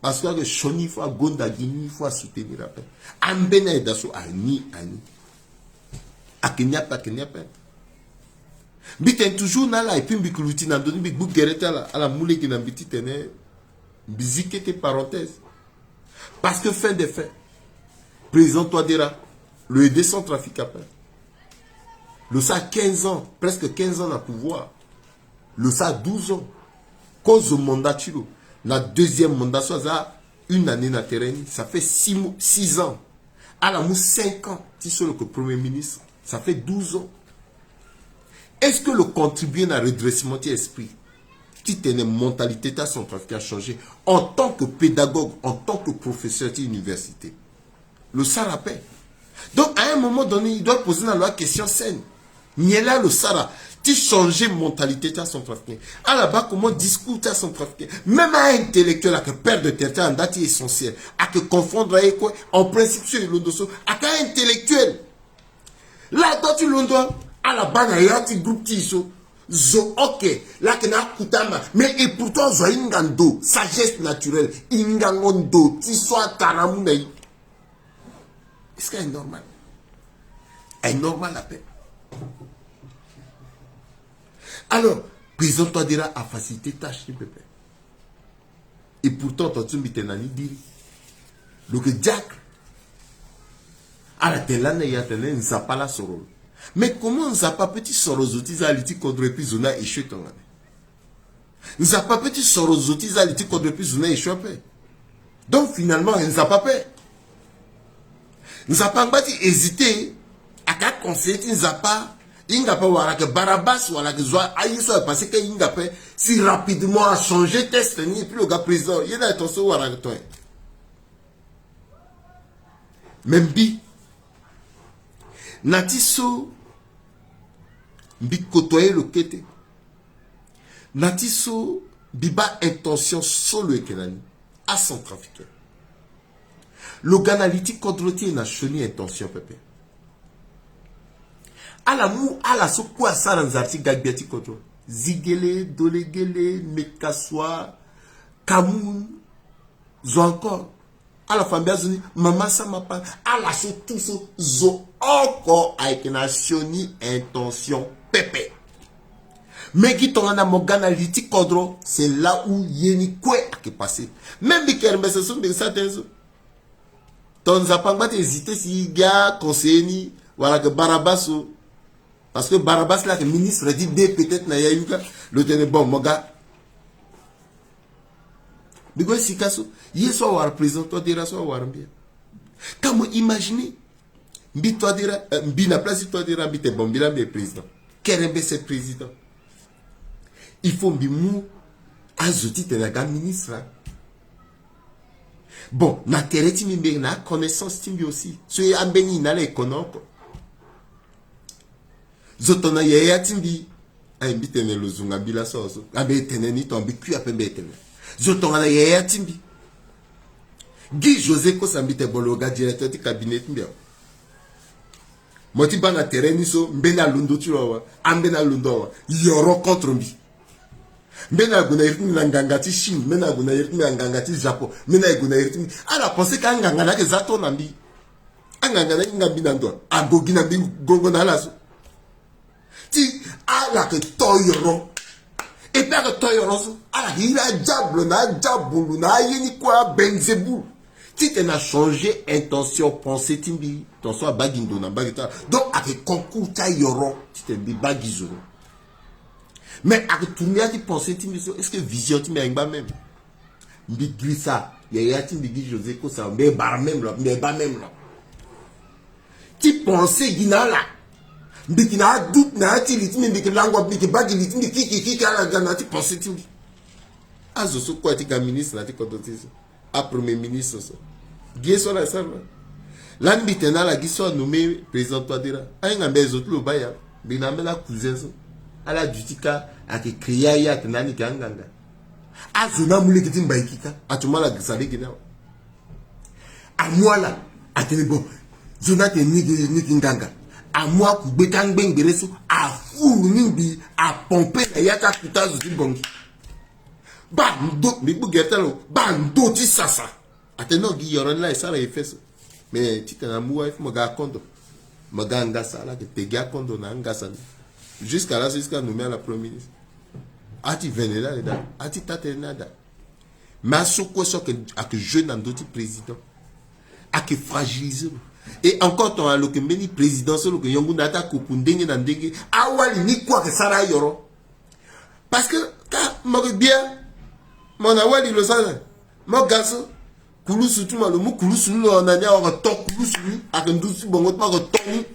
Parce que ayeke sioni, il faut agonda gi ni, il faut asoutenir ape. Ambeni ayeda so ani, ani. Ayeke ni ape, ayeke ni ape. Mbi tene toujours na ala, et puis mbi yeke luti na ndö ni, mbi gbu gere ti ala, ala mu lege na mbi titene Mbi zi kete parenthèse. Parce que fin de fin, président Touadéra, lo aidé Centrafrique après. Lo sara quinze ans, presque quinze ans na pouvoir. Lo sara douze ans. Kozo mandat ti lo, na deuxième mandat so aza une année na terrain ni, ça fait six mois, six ans. Ala mu cinq ans ti so lo yeke premier ministre, ça fait douze ans. Est-ce que lo contribué na redressement ti esprit? Titene mentalité ti acentrafricain achangé. En tant que pédagogue, en tant que professeur ti université, lo sara ape. Donc à un moment donné, il doit poser na lo la question saine. Nyen la lo sara ti changer mentalité ti acentrafricain? Ala baa comment discours ti acentrafricain? Même a intellectuel ayeke perdre terre ti ala na nda ti essentiel, ayeke confondre aye kue. En principe so e londo so, ayeke a intellectuel. La do ti londo, ala baa na ya ti groupe ti e so, zo oke, la yeke na akutama. Mais et pourtant zo ahinga ndo, sagesse naturelle, hingango ndo ti so atara amu na e. Est-ce que est normal? Est normal ape? Alors, président Touadéra afacilité tâche ti pepe. Et pourtant, tant ti mbi tene na ni diri, lo yeke diacre. Ala tene lani na e atene Nzapa la soro lo. Mais comment Nzapa apeut ti soro zo ti za li ti kodro et puis zo ni a échoué tongana? Nzapa apeut ti soro zo ti za li ti kodro et puis zo ni a échoué ape. Donc finalement Nzapa ape, Nzapa angba ti hésité. Ayeke aconseiller ti Nzapa, e hinga ape wala ayeke Barabas wala ayeke zo, aye so ayeke passé ke e hinga ape. Si rapidement achanger test ni et puis lo ga président, ye ni ayeke ton so wala ayeke ton ye? Mais mbi, na ti so mbi kotoye lo kete, na ti so mbi baa intention so lo yeke na ni, acentrafricain. Lo ga na li ti kodro ti e na sioni intention pepe. Ala mu ala so kue asara nzara ti ga gbia ti kodro. Zigele, Dolegele, Mekasua, Kamoun, zo encore. Ala fa mbi azo ni, Mama Samapa, ala so tout so zo oko ayeke na sioni intention pepe. Mais gi tongana mo ga na li ti kodro, c'est là où ye ni kue ayeke passé. Même mbi kerembese so mbi sara tënë so, ton Nzapa angba ti hésité si gi aconseiller ni wala ayeke Barabas so. Parce que Barabas la ayeke ministre ti de peut-être na ya yuka. Lo tene bon mo ga. Mbi gue sika so, ye so awara président Touadéra so awara mbi. Ka mo imaginer, mbi Touadéra, euh, mbi na place ti Touadéra, mbi tene bon mbi la mbi président. Kerembese président, il faut mbi mu azo titene aga ministre, hein. Bon, na tere ti mbi mbi na connaissance ti mbi aussi. So ye ambeni na ala e kono oko. Zo tongana yaya ti mbi, aye mbi tene lo zunga mbi laso so. Ambi e tene ni, tongana mbi kui ape mbi e tene. Zo tongana yaya ti mbi, Guy José Kosa, mbi tene bon lo ga directeur ti cabinet ti mbi awe. Mo ti baa na tere ni so, mbeni alondo ti lo awe, ambeni alondo awe, yoro contre mbi. Mbeni ague na iri ti mbi na nganga ti Chine, mbeni ague na iri ti mbi na nganga ti Japon, mbeni ague na iri ti mbi. Ala pensé ke anganga ni ayeke za to na mbi. Anganga ni ahinga mbi na ndo, ague gi na mbi gongo na ala so. Ti ala yeke to yoro. Et puis ayeke to yoro so, ala yeke iri adiable na adiabulu na aye ni kue, aBelzebul. Titene achanger intention, pensée ti mbi, ton so abaa gi ndo na mbage ti ala. Donc ayeke concours ti ayoro titene mbi baa gi zo ni. Mais ayeke tourner ya ti pensée ti mbi so, est-ce que vision ti mbi ayeke ngba même? Mbi girisa yaya ti mbi Guy José Kosa, mbi bara même lo, mbi baa même lo. Ti pensé gi na ala. Mbi yeke na adoute na ya ti li ti mbi, mbi yeke lango, mbi yeke baa gi li ti mbi kiki kiki, ala ga na ya ti pensé ti mbi. Azo so kue ti ga ministre na ya ti kodro ti so. Apremier ministre so. Gi ye so ala sara. Lani mbi tene na ala gi so anommé président Touadéra, ahinga mbi aye zo ti lo baa ya. Mbi na ambeni acousin so, ala duti kâ, ayeke créer aye atene ani yeke anganga. Azo ni amu lege ti mbaiki kâ, atumu ala girisa lege ni awe. Amu ala, atene bon, zo ni atene ni yeke, ni yeke nganga. Amu akugbe ti angbengbere so, afulu ni mbi, apompe na ya ti akuta azo ti Bangui. Baa ndo, mbi gbu gere ti ala lo, baa ndo ti sasa. Atene non, gi yoro ni la e sara effet so. Mais titene amu wâ, il faut mo ga akondo. Mo ga angasa, ala yeke te gi akondo na angasa ni. Jusqu'à laso, jusqu'à nommé ala premier ministre. Ati vene la le daa, ati taa tënë ni adaa. Mais aso kue so ayeke, ayeke jeu na ndö ti président, ayeke fragiliser lo. Et encore, tongana lo yeke mbeni président so lo yeke yongu na ya ti akuku ndenge na ndenge, awali ni kue ayeke sara ayoro. Parce que ka mo yeke gbia, mo na wali lo sara, mo ga so, kulusu ti mo, lo mu kulusu ni lo na ni, awara to kulusu ni, ayeke nduzu ti bongo ti mo, ayeke to ni.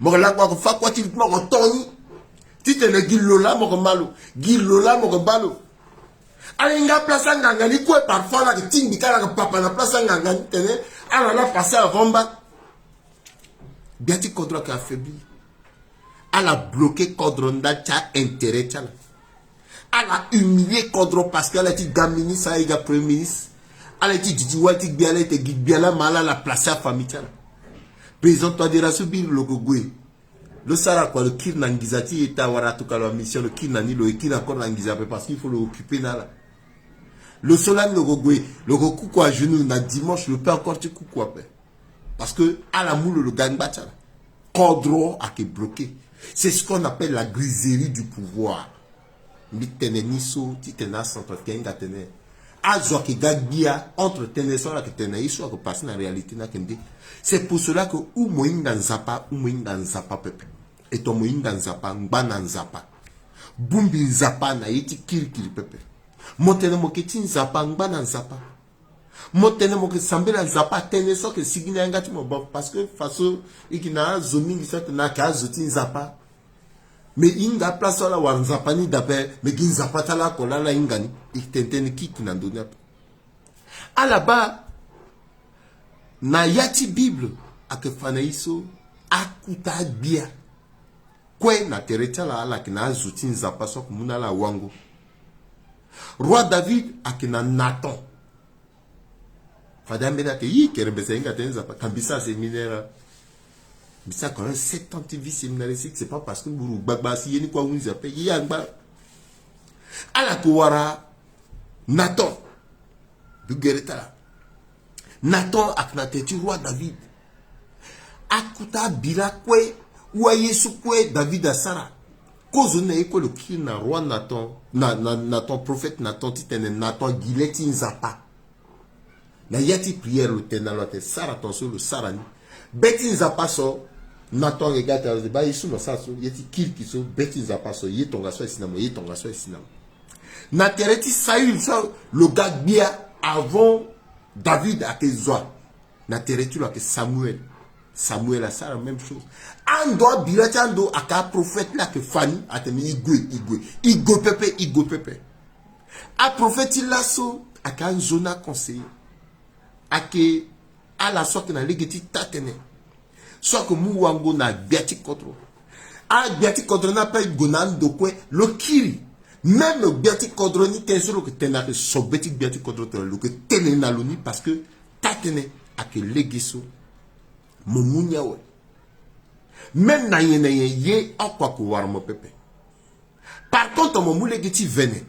Mo yeke lakua, mo yeke fa kua ti li ti mo, mo yeke to ni. Titene gi lo laa mo yeke ma lo, gi lo laa mo yeke baa lo. Ala hinga aplace anganga ni kue, parfois ala yeke tingbi ka, ala yeke papa na place anganga ni tene ala laa passer avant mba. Gbia ti kodro ayeke affaibli. Ala bloquer kodro nda ti a-intérêt ti ala. Ala humilier kodro parce que ala ye ti ga ministre, ala ye ti ga premier ministre. Ala ye ti duti wali ti gbia, ala ye ti gi gbia laa ma ala, ala placer afamille ti ala. Président Touadéra so biri lo yeke gue. Lo sara kua, lo kiri na nginza ti e ta wara atuka lo amission, lo kiri na ni, lo ye kiri encore na nginza ape parce qu'il faut lo occuper na ala. Lo so lani lo yeke gue, lo yeke kuku à genoux na dimanche, lo peut encore ti kuku ape. Parce que ala mu lo, lo ga ngba ti ala. Kodro ayeke bloqué. C'est ce qu'on appelle la griserie du pouvoir. Mbi tene ni so titene asanto ayeke hinga atene azo ayeke ga gbia entre tënë so ala yeke tene na ye so ayeke passé na réalité ni ayeke nde. C'est pour cela que ou mo hinga Nzapa, ou mo hinga Nzapa pepe. E tongana mo hinga Nzapa, ngba na Nzapa. Bongbi Nzapa na ye ti kirikiri pepe. Mo tene mo yeke ti Nzapa, ngba na Nzapa. Mo tene mo yeke sambela Nzapa, tënë so ayeke sigi na yanga ti mo. Bon, parce que faso e yeke na azo mingi so atene ayeke azo ti Nzapa. Me e hinga place so ala wara Nzapa ni daa ape, me gi Nzapa ti ala oko laa ala hinga ni. E tene tënë kiki na ndö ni ape. Ala baa na ya ti Bible ayeke fa na e so akota agbia kue na tere ti ala, ala yeke na azo ti Nzapa so ayeke mu na ala wango. Roi David ayeke na Nathan. Fade ambeni ayeke, yi, kerembese, hinga tënë Nzapa, ka mbi sara séminaire. Mbi sara quand même sept ans ti vie séminaristique, c'est pas parce que mburu gbagba si ye ni kue ahunzi ape, ye angba. Ala yeke wara Nathan. Du gere ti ala. Nathan ayeke na tere ti roi David. Akota abira kue, wa ye so kue David asara. Kozo ni na ye kue lo kiri na roi Nathan, na, na, Nathan, prophète Nathan, titene Nathan gi le ti Nzapa. Na ya ti prière lo tene na lo atene sara tongaso, lo sara ni. Be ti Nzapa so, Nathan ayeke ga tene lo baa ye so mo sara so, ye ti kirikiri so, be ti Nzapa so, ye tongaso asi na mo, ye tongaso asi na mo. Na tere ti Saül so lo ga gbia avant David ayeke zo wa. Na tere ti lo ayeke Samuel. Samuel asara même chose. Ando abira ti ando ayeke aprophète la ayeke fa ni atene e gue, e gue, e gue pepe, e gue pepe. Aprophète ti laso ayeke anzoni aconseiller. Ayeke ala so ayeke na lege ti taa-tënë so ayeke mu wango na gbia ti kodro. Agbia ti kodro ni ape e gue na ando kue, lo kiri. Même gbia ti kodro ni tënë so lo yeke tene ayeke so be ti gbia ti kodro tene lo yeke tene na lo ni parce que taa-tënë ayeke lege so mo mu ni awe. Même na nyen na nyen ye oko ayeke wara mo pepe. Par contre mo mu lege ti vene.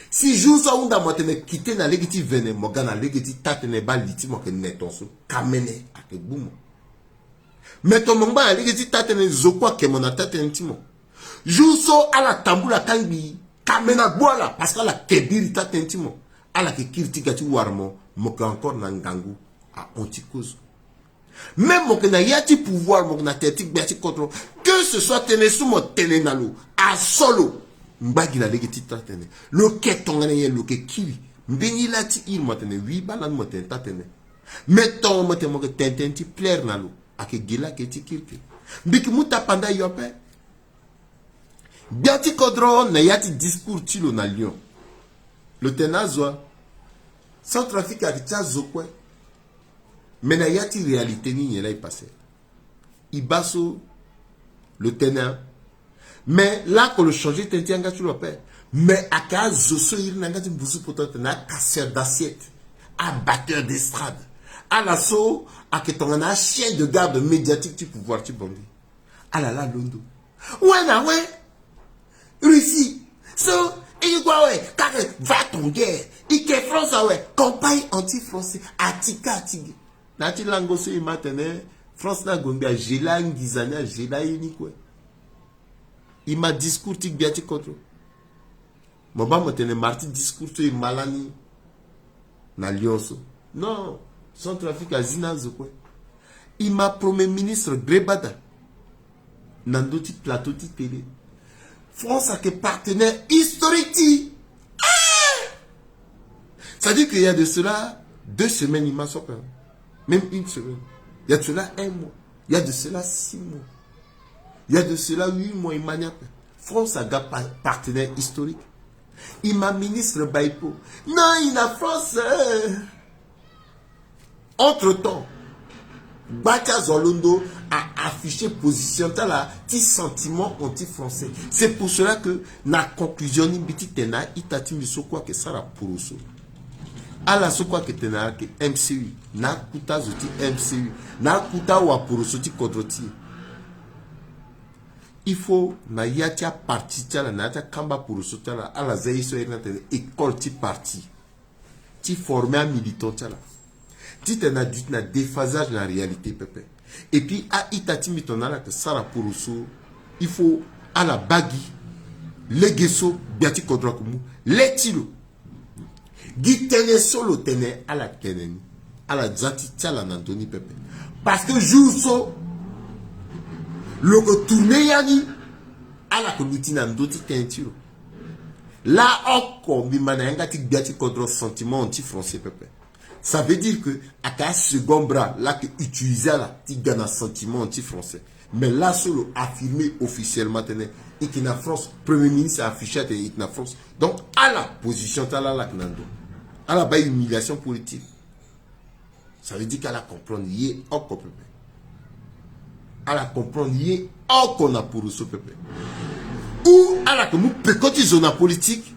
Si jour so ahunda mo atene kite na lege ti vene, mo ga na lege ti taa-tënë baa li ti mo ayeke ne tongaso. Kamene ayeke gbu mo. Me tongana mo ngba na lege ti taa-tënë, zo kue ake mo na taa-tënë ti mo. Jour so ala tambula kangbi, kamene agbu ala parce que ala ke biri taa-tënë ti mo. Ala yeke kiri ti ga ti wara mo, mo yeke encore na ngangu ahon ti kozo. Même mo yeke na ya ti pouvoir, mo yeke na tere ti gbia ti kodro, que ce soit tënë so mo tene na lo, aso lo ngba gi na lege ti taa-tënë. Lo ke tongana nyen lo yeke kiri. Mbeni la ti iri mo atene wi baa lani mo tene taa-tënë. Me tongana mo tene mo yeke tene tënë ti plaire na lo, ayeke gi la ayeke ti kirikiri. Mbi yeke mu tapanda yo ape. Gbia ti kodro na ya ti discours ti lo na Lyon, lo tene azo wa. Centrafrique ayeke ti azo kue. Me na ya ti réalité ni nyen la e passé? E baa so lo tene a. Me laoko lo changer tënë ti yanga ti lo ape. Me ayeke azo so e iri na yanga ti mbuzu poto atene acasseur d'assiette, abatteur d'estrade. Ala so ayeke tongana achien de garde médiatique ti pouvoir ti Bangui. Ala laa londo. Wena we. Russie. So, e ye kue awe, kake va ton guerre. E ke France awe, campagne anti-français. Atika ati ge. Na ya ti lango so e ma tene France ni ague ngbi agela anginza ni, agela ye ni kue. E ma discours ti gbia ti kodro. Mo baa mo tene mara ti discours so e ma lani. na Lyon so. Non, Centrafrique azi na azo kue. E ma premier ministre Grebada na ndö ti plateau ti télé. France ayeke partenaire historique ti. Ah! C'est-à-dire qu'il y a de cela deux semaines, e ma so ape. Même une semaine. Il y a de cela un mois. Il y a de cela six mois. Il y a de cela huit mois, e ma ni ape. France aga pa-, partenaire historique. E ma ministre Baipo. Non, e na France, euh. Entre-temps, gba ti azo alondo a afficher position ti ala ti sentiment anti-français. C'est pour cela que na conclusion ni mbi ti tene na a-ita ti mbi so kue ayeke sara poroso. Ala so kue ayeke tene ayeke M C U, na akuta azo ti M C U, na akuta awaporoso ti kodro ti e. Il faut na ya ti aparti ti ala, na ya ti akamba poroso ti ala, ala za ye so ayeke na tene école ti parti, ti former amilitant ti ala, titene aduti na déphasage na réalité pepe. Et puis a-ita ti mbi tongana ala yeke sara poroso, il faut ala baa gi, lege so gbia ti kodro ayeke mu le ti lo. Gi tënë so lo tene, ala tene ni. Ala za ti ti ala na ndö ni pepe. Parce que jour so lo yeke tourner ya ni, ala yeke luti na ndö ti tënë ti lo. Laa oko mbi ma na yanga ti gbia ti kodro sentiment anti-français pepe. Ça veut dire que ayeke asecond bras laa ayeke utiliser ala ti ga na sentiment anti-français. Mais laso lo affirmer officiellement tene e yeke na France, premier ministre afficher atene e yeke na France. Donc ala position ti ala, ala yeke na ndo. Ala baa humiliation politique. Ça veut dire que ala comprendre ye oko pepe. Ala comprendre ye oko na poroso pepe. Ou ala yeke mu peko ti zo na politique,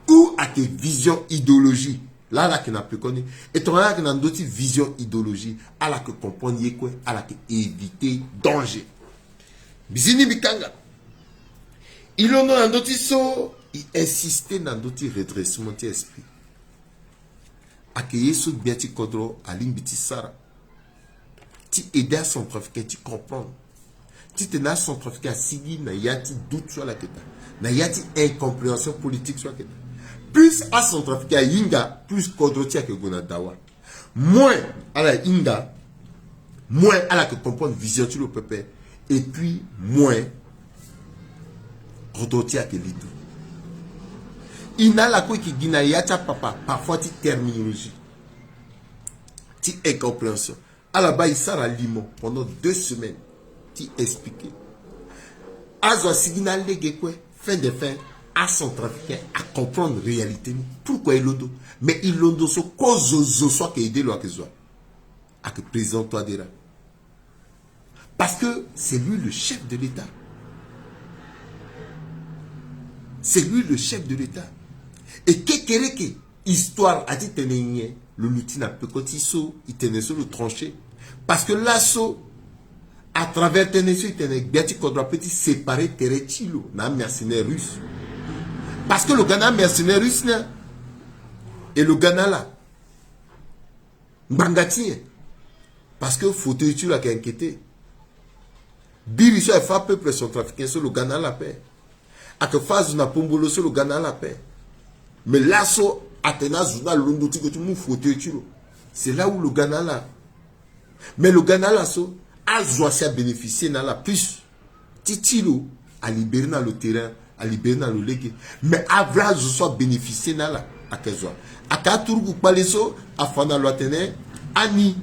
ou ayeke vision, idéologie. Laa ala yeke na peko ni. E tongana ala yeke na ndö ti vision, idéologie, ala yeke comprendre ye kue, ala yeke éviter danger. Mbi zi ni mbi kanga. E londo na ndö ti so e insister na ndö ti redressement ti esprit. Ayeke ye so gbia ti kodro alingbi ti sara ti aider acentrafricain ti comprendre titene acentrafricain asigi na ya ti doute so ala yeke daa, na ya ti incompréhension politique so ala yeke daa. Plus acentrafricain ahinga, plus kodro ti e ayeke gue na dawa. Moins ala hinga, moins ala yeke comprendre vision ti lo pepe. Et puis moins kodro ti e ayeke libre. E na ala kue e yeke gi na ya ti apapa, parfois ti terminologie, ti incompréhension. Ala baa e sara limo pendant deux semaines ti expliquer. Azo asigi na alege kue, fin de fin acentrafricain acomprendre réalité ni. Pourquoi e londo? Mais e londo so kozo zo so ayeke aider lo ayeke zo wa? Ayeke président Touadéra. Parce que c'est lui le chef de l'État. C'est lui le chef de l'État. Et kekereke, histoire ati tene nyen, lo luti na peko ti so e tene so lo trancher. Parce que laso, à travers tënë so e tene, gbia ti kodro ape ti séparer tere ti lo na amercenaire russe. Parce que lo ga na amercenaire russe ni, et lo ga na ala ngbanga ti nyen? Parce que fauteuil ti lo ayeke inquiété. Biri so ayeke fâ peuple centrafricain so lo ga na ala ape. Ayeke fâ azo na pombolo so lo ga na ala ape. Mais laso atene azo ni alondo ti gue ti mu fauteuil ti lo. C'est là où lo ga na ala. Mais lo ga na ala so, azo asi abénéficier na ala plus. Ti ti lo alibéré na lo terrain, alibéré na lo lege. Mais avrai azo so abénéficier na ala ayeke zo wa? Ayeke aturugu kpale so afa na lo atene ani,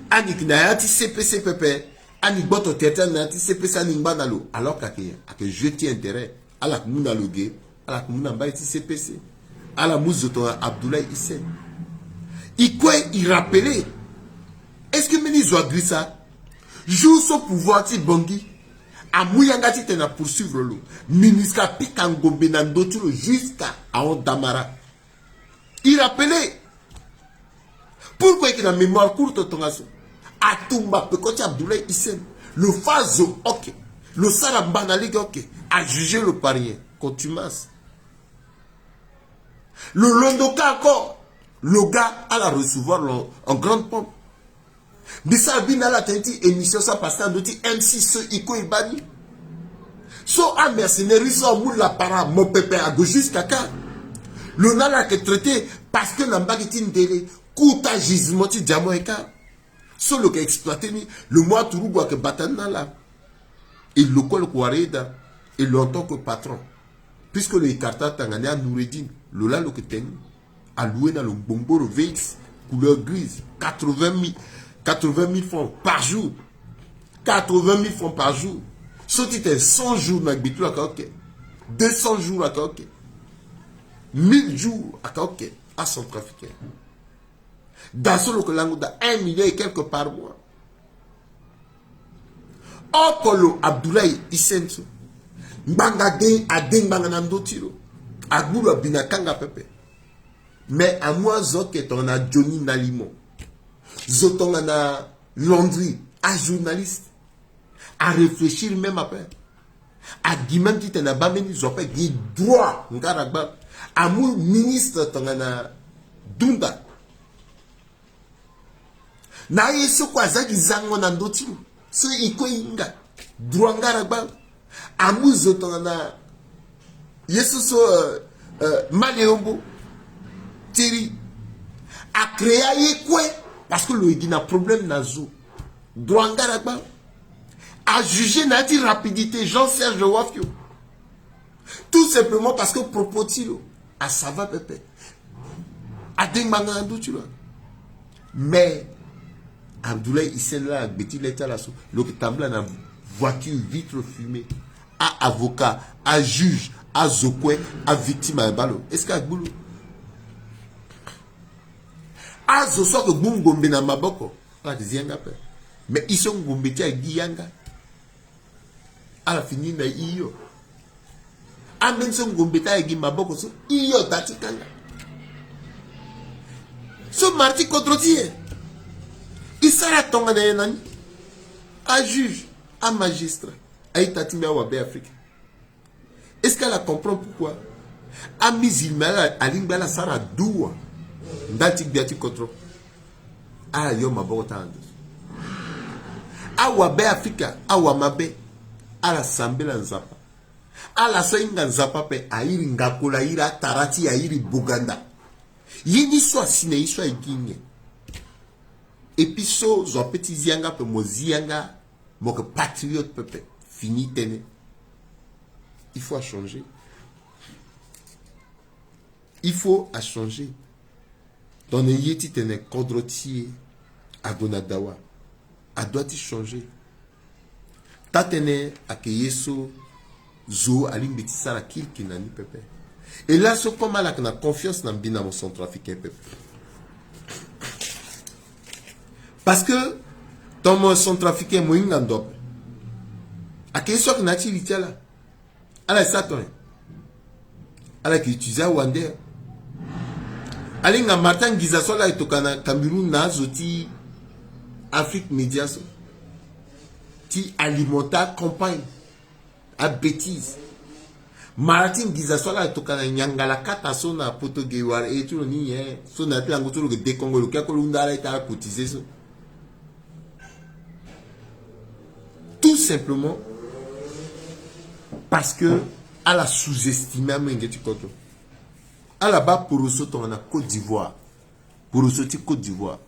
ani yeke na ya ti C P C pepe. Ani gboto tere ti ani na ya ti C P C, ani ngba na lo. Alors que ayeke, ayeke jeu ti intérêt. Ala yeke mu na lo ge. Ala yeke mu na mbage ti C P C. Ala mu zo tongana Abdoulaye Hissène. E kue e rappeler. Est-ce que mbeni zo agrisa? Jour so pouvoir ti Bangui amu yanga titene apoursuivre lo, MINUSCA apika ngombe na ndö ti lo jusqu'à ahon Damara. E rappeler. Pourquoi e yeke na mémoire courte tongaso? Atumba peko ti Abdoulaye Hissène. Lo fâ zo, ok. Lo sara mbana lege, ok. Ajuger lo par rien. Contumace. Lo londo ka encore. Lo ga, ala recevoir lo en grande pompe. Mbi sara bi na ala tënë ti émission so apasé na ndö ti M six so e kue e baa ni. So amercenaire so amu lapara mo pepe ague jusqu'à ka. Lo na ala ayeke traité Parce que na mbage ti ndele, kota gisement ti diamant e ka. So lo yeke exploiter ni, lo mu aturugu ayeke bata ni na ala. E lo kue lo yeke wara e daa. E lo en tant que patron. Puisque lo écarter atanga ni a Noureddine, lo laa lo yeke tene ni. A louer na lo ngbongboro V X couleur grise, quatre-vingt mille, quatre-vingt mille francs par jour. Quatre-vingt mille francs par jour. So ti tene cent jours na gbe ti lo ayeke ok. Deux cents jours ayeke ok. Mille jours ayeke ok. A centrafricain. Daa so lo yeke lango daa un million et quelques par mois. Oko lo Abdoulaye Hissène so, ngbanga de, ade ngbanga na ndö ti lo. Agbu lo abi na kanga pepe. Mais amu azo oke tongana Johnny Nalimo, zo tongana Landry, ajournaliste. Aréfléchir même ape. Agi même titene abaa mbeni zo ape gi droit ngara gba. Amu ministre tongana Dunda. Na aye so kue aza gi zango na ndö ti lo. So e kue e hinga droit ngara gba. Amu zo tongana ye so so, euh, euh, Maleombo Thierry. Acréer aye kue. Parce que lo ye gi na problème na zo. Droit ngara gba. Ajuger na ya ti rapidité Jean Serge Wafio. Tout simplement parce que propos ti lo asava pepe. Ade ngbanga na ndö ti lo. Mais Abdoulaye Hissène laa agbe ti le ti ala so, lo yeke tambula na voiture vitre fumée. A-avocat, ajuge, azo kue, avictime ayeke baa lo. Est-ce que agbu lo? Azo so ayeke gbu ngombe na maboko, ala yeke zi yanga ape. Mais e so ngombe ti e gi yanga, ala fini na e hio. Ambeni so ngombe ti e gi maboko so, e hio daa ti kanga. So mara ti kodro ti e, e sara tongana nyen na ni? Ajuge, amagistrat, a-ita ti mbi, awabe Afrika. Est-ce que ala comprendre pourquoi? Amusulman ala alingbi ala sara dua ndali ti gbia ti kodro. Ala yo maboko ti ala na ndo so. Awabe Afrika, awamabe, ala sambela Nzapa. Ala so ahinga Nzapa ape, airi ngakolo, airi atara ti e, airi boganda. Ye ni so asi na ye so aye gi nyen? Et puis so zo ape ti zi yanga ape, mo zi yanga, mo yeke patriote pepe. Fini tënë. Il faut achanger. Il faut achanger. Tongana e ye titene kodro ti e ague na dawa, adoit ti changer. Taa-tënë ayeke ye so zo alingbi ti sara kirikiri na ni pepe. E laso comme ala yeke na confiance na mbi na mo centrafricain pepe. Parce que tongana mo centrafricain mo hinga ndo ape. Ayeke ye so ayeke na ya ti li ti ala. Ala ye sara tongana nyen? Ala yeke utiliser awande. Ala hinga mara ti anginza so ala yeke tokua na Cameroun na azo ti Afrique Média so ti alimenter acampagne. Abêtise. Mara ti nginza so ala yeke tokua na nyangalakata so na poto ge wala e ti lo ni nyen so na ya ti lango so lo yeke dekongo lo kia kue lo hunda ala ita ala cotiser so. Tout simplement parce que ala sous-estimer amolenge ti kodro. Ala baa poroso tongana Côte d'Ivoire. Poroso ti Côte d'Ivoire.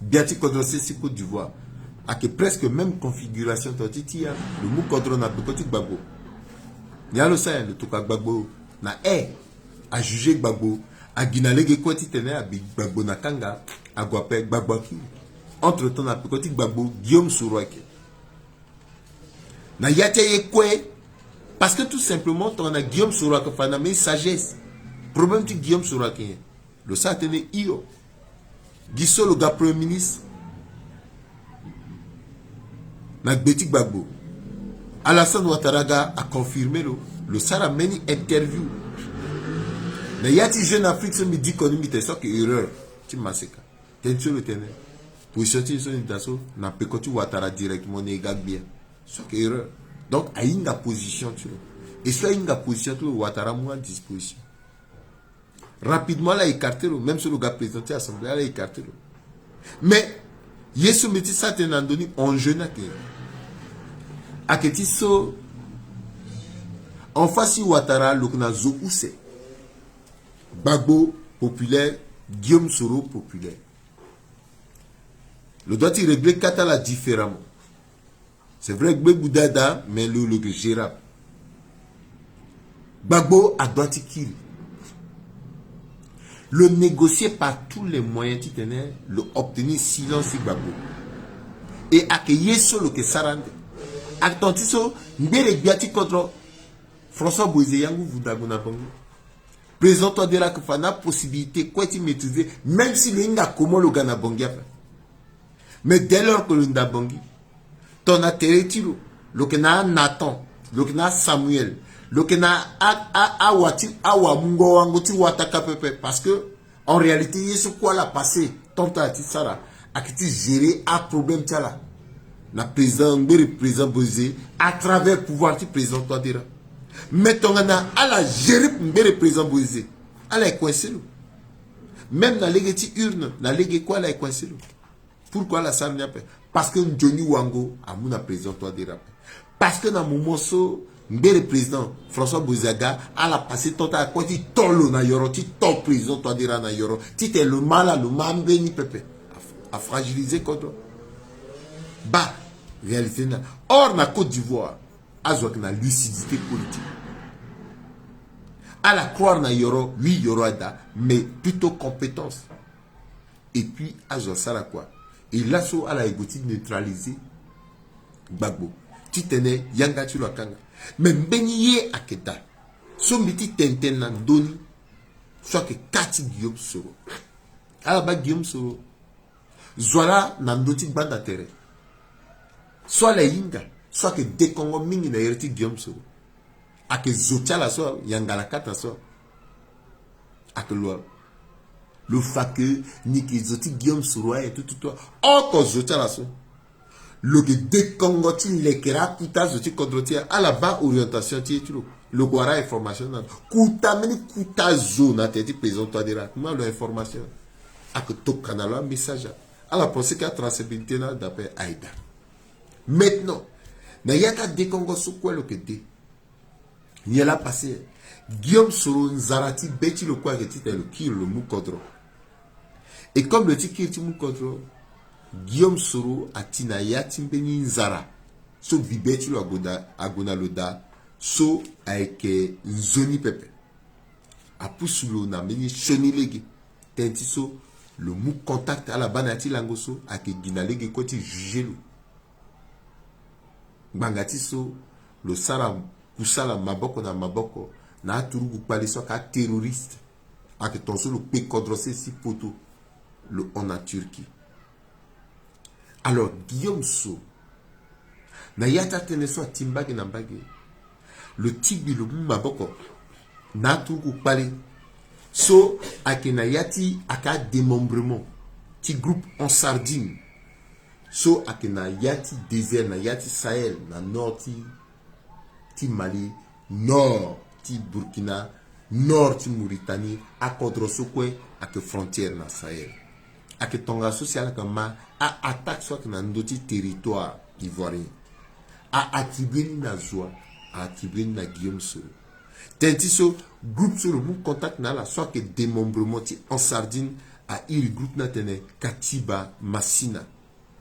Gbia ti kodro sese Côte d'Ivoire ayeke presque même configuration tonga ti ti ya. Lo mu kodro na peko ti Gbagbo. Nyen lo sara nyen? Lo tokua Gbagbo na air. Ajuger Gbagbo. Agi na lege kue titene abi Gbagbo na kanga. Ague ape Gbagbo akiri. Entre temps na peko ti Gbagbo Guillaume Soro ayeke. Na ya ti aye kue. Parce que tout simplement tongana Guillaume Soro ayeke fa na mbeni sagesse. Problème ti Guillaume Soro ayeke nyen? Lo sara tënë hio. Gi so lo ga premier ministre na gbe ti Gbagbo. Alassane Ouattara ga aconfirmer lo. Lo sara mbeni interview na ya ti Jeune Afrique so mbi diko ni mbi tene so ayeke erreur ti maseka. Tënë so lo tene position ti e so ni daa so na peko ti Ouattara directement na e ga gbia. So ayeke erreur. Donc ahinga position ti lo. E so ahinga position ti lo Ouattara amu adisposition. Rapidement ala écarter lo, même so lo ga président ti assemblée ala écarter lo. Mais ye so mbi ti sara tënë na ndö ni enjeu ni ayeke, ayeke ti so en face ti Ouattara lo yeke na zo use. Gbagbo populaire, Guillaume Soro populaire. Lo doit ti régler kata la différemment. C'est vrai, Gbegbu dada, mais lo lo ke gérable. Gbagbo adoit ti kiri. Lo négocier par tous les moyens titene lo obtenir silence ti Gbagbo. Et ayeke ye so lo ke sara ande. Ayeke tonga ti so ngbere gbia ti kodro François Boizé yangu vundago na Bangui. Président Touadéra ayeke fa na possibilité kue ti maîtriser, même si lo hinga comment lo ga na Bangui ape. Mais dès lors que lo nda Bangui, tongana tere ti lo, lo yeke na Nathan, lo yeke na Samuel, lo yeke na a, a, awa ti, awamungo wango ti wataka pepe, parce que en réalité ye so kue ala passé tant ti ala ti sara ayeke ti gérer aproblème ti ala na président, ngbere président Boizé, à travers pouvoir ti président Touadéra. Mais tongana ala gérer ngbere président Boizé, ala ye coincé lo. Même na lege ti urne, na lege kue ala ye coincé lo. Pourquoi ala sara ni ape? Parce que nzoni wango amu na président Touadéra ape. Parce que na moment so ngbere président François Boizé aga, ala passé temps ti ala kue ti to lo na yoro, ti to président Touadéra na yoro, titene lo ma ala, lo ma ambeni pepe. A, a fragiliser kodro. Baa réalité ni laa. Or na Côte d'Ivoire, azo ayeke na lucidité politique. Ala croire na yoro, oui, yoro ada, mais plutôt compétence. Et puis azo asara kua. Et laso ala ye gue ti neutraliser Gbagbo titene yanga ti lo akanga. Mais mbeni ye ayeke daa so mbi ti tene tënë na ndö ni, so ayeke ka ti Guillaume Soro. Ala baa Guillaume Soro, zo wa laa na ndö ti gbanda tere so ala hinga, so ayeke dekongo mingi na iri ti Guillaume Soro. Ayeke zo ti ala so, yangala kata so ayeke lo. Lo fa ke ni yeke zo ti Guillaume Soro aye tututu. Oko zo ti ala so lo yeke dekongo ti lekere akuta zo ti kodro ti e. Ala baa orientation ti e ti lo. Lo yeke wara information na lo. Kuta mbeni kuta zo na tere ti président Touadéra, kuma lo information. Ayeke tokua na lo amessage. Ala pensé ke atraçabilité ni ada ape, aye daa. Maintenant, na ya ti adekongo so kue lo yeke de, nyen laa passé? Guillaume Soro, nzara ti be ti lo kue ayeke titene lo kiri lo mu kodro. Et comme lo ti kiri ti mu kodro, Guillaume Soro ati na ya ti mbeni nzara so bibe ti lo ague na, ague na lo daa, so ayeke nzoni pepe. Apusu lo na mbeni sioni lege. Tënë ti so lo mu contact, ala baa na ya ti lango so ayeke gi na lege kue ti juger lo. Ngbanga ti so lo sara kusala maboko na maboko na aturugu kpale so ayeke aterroriste. Ayeke tongaso lo kpe kodro sese ti poto, lo hon na Turquie. Alors Guillaume Soro, na ya ti atënë so ati mbage na mbage, lo tigbi lo mu maboko na aturugu kpale so ayeke na ya ti, ayeke adémembrement ti groupe en sardine so ayeke na ya ti désert, na ya ti Sahel, na nord ti, ti Mali, nord ti Burkina, nord ti Mauritanie, akodro so kue ayeke frontière na Sahel. Ayeke tongaso si ala yeke ma a-attaque so ayeke na ndö ti territoire ivoirien, a-attribuer ni na zo wa? A-attribuer ni na Guillaume Soro. Tënë ti so groupe so lo mu contact na ala so ayeke démembrement ti en sardine, a iri groupe ni atene Katiba Masina.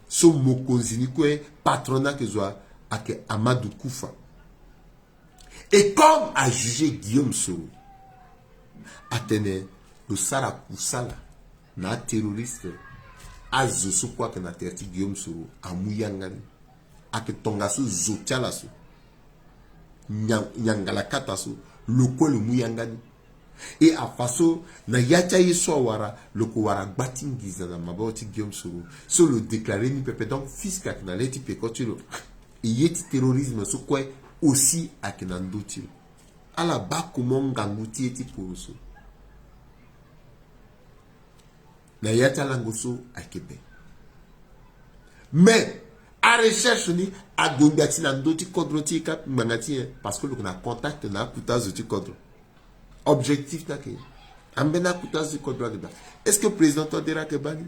So mokonzi ni kue, patron ni ayeke zo wa? Ayeke Amadou Koufa. Et comme a juger Guillaume Soro, atene lo sara kusala na aterroriste, azo so kue ayeke na tere ti Guillaume Soro amu yanga ni. Ayeke tongaso zo ti ala so, nya-, nyangalakata so, lo kue lo mu yanga ni. E afa so na ya ti aye so awara, lo ko wara gba ti nginza na maboko ti Guillaume Soro, so lo déclarer ni pepe. Donc fisc ayeke na le ti peko ti lo. E ye ti terrorisme so kue aussi ayeke na ndö ti lo. Ala baa comment ngangu ti ye ti poroso. Na ya ti alango so ayeke be. Mais arecherche ni ague ngbia ti na ndö ti kodro ti e ka ngbanga ti nyen? Parce que lo yeke na contact na akuta zo ti kodro. Objectif ni ayeke nyen? Ambeni akuta zo ti kodro ayeke daa. Est-ce que président Touadéra ayeke baa ni?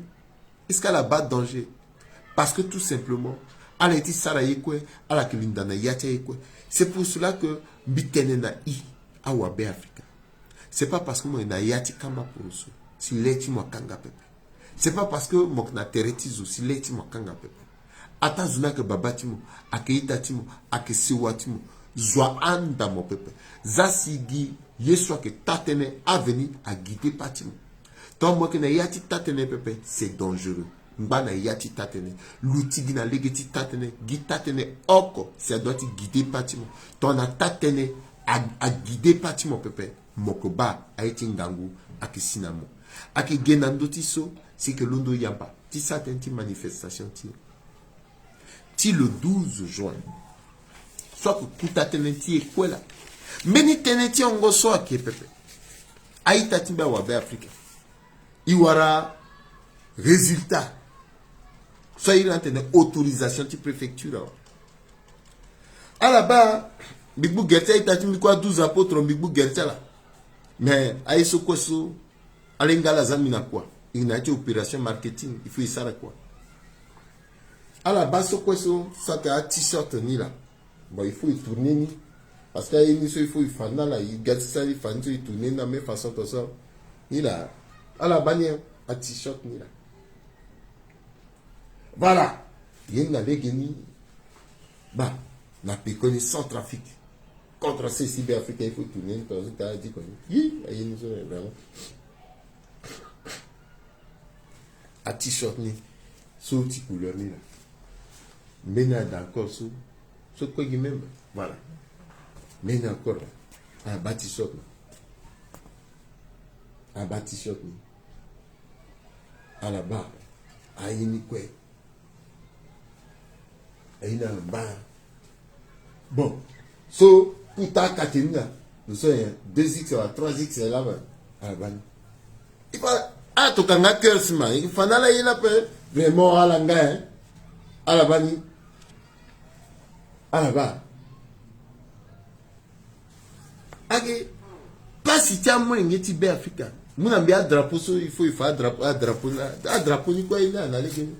Est-ce que ala baa danger? Parce que tout simplement ala ye ti sara ye kue, ala yeke linda na ya ti aye kue. C'est pour cela que mbi tene na i, awa Beafrika, C'est pas parce que mo yeke na ya ti kamba poroso si le ti mo akanga pepe. C'est pas parce que mo yeke na tere ti zo si le ti mo akanga pepe. Ataa zo ni ayeke baba ti mo, ayeke ita ti mo, ayeke sewa ti mo. Zo ahanda mo pepe. Za si gi ye so ayeke taa-tënë, avenir, aguide pas ti mo. Tongana mo yeke na ya ti taa-tënë pepe, c'est dangereux. Ngba na ya ti taa-tënë. Luti gi na lege ti taa-tënë. Gi taa-tënë oko si adoit ti guide pas ti mo. Tongana taa-tënë a, aguide pas ti mo pepe, mo yeke baa aye ti ngangu ayeke si na mo. Ayeke ge na ndö ti so si e yeke londo yamba ti sara tënë ti manifestation ti e ti le douze juin. So ayeke kuta tënë ti e kue laa. Mbeni tënë ti hongo so ayeke pepe. A-ita ti mbi awabe Afrika, e wara résultat so a iri atene autorisation ti préfecture awe. Ala baa, mbi gbu gere ti a-ita ti mbi kue, a douze apôtres, mbi gbu gere ti ala. Mais aye so kue so, ala hinga ala za mbi na kua. E na ya ti opération marketing, il faut e sara kua. Ala baa so kue so, so ayeke a-t-shirt ni laa. Bon, il faut e tourner ni. Parce que aye ni so il faut e fa ni na ala, e ga ti sara e fa ni so e tourner ni na même façon tongaso. Ni laa. Ala baa ni, a-t-shirt ni laa. Voilà. Ye ni na lege ni. Baa, na pekoni Centrafrique contre C C B Afrique, il faut tourner ni tongaso, ta di koni. Yi, aye ni so vraiment. A-t-shirt ni so ti couleur ni laa. Mbeni ada encore so, so kue gi même. Voilà. Mbeni encore laa. Abaa t-shirt ni. Abaa t-shirt ni. Ala baa. Aye ni kue. Aye ni ala baa. Bon. So, kuta akate ni laa. Lo so nyen, deux X wala trois X laa baa. Ala baa ni. Il faut, ah, tokanga cœur si ma. Il faut na ala ye ni ape. Vraiment, ala nga, hein. Ala baa ni. Ala baa. Ayeke pasi ti amolenge ti Be Afrika. Mu na mbi adrapeau so, il faut, il faut adrapeau, adrapeau ni, adrapeau ni kue, e na lege ni.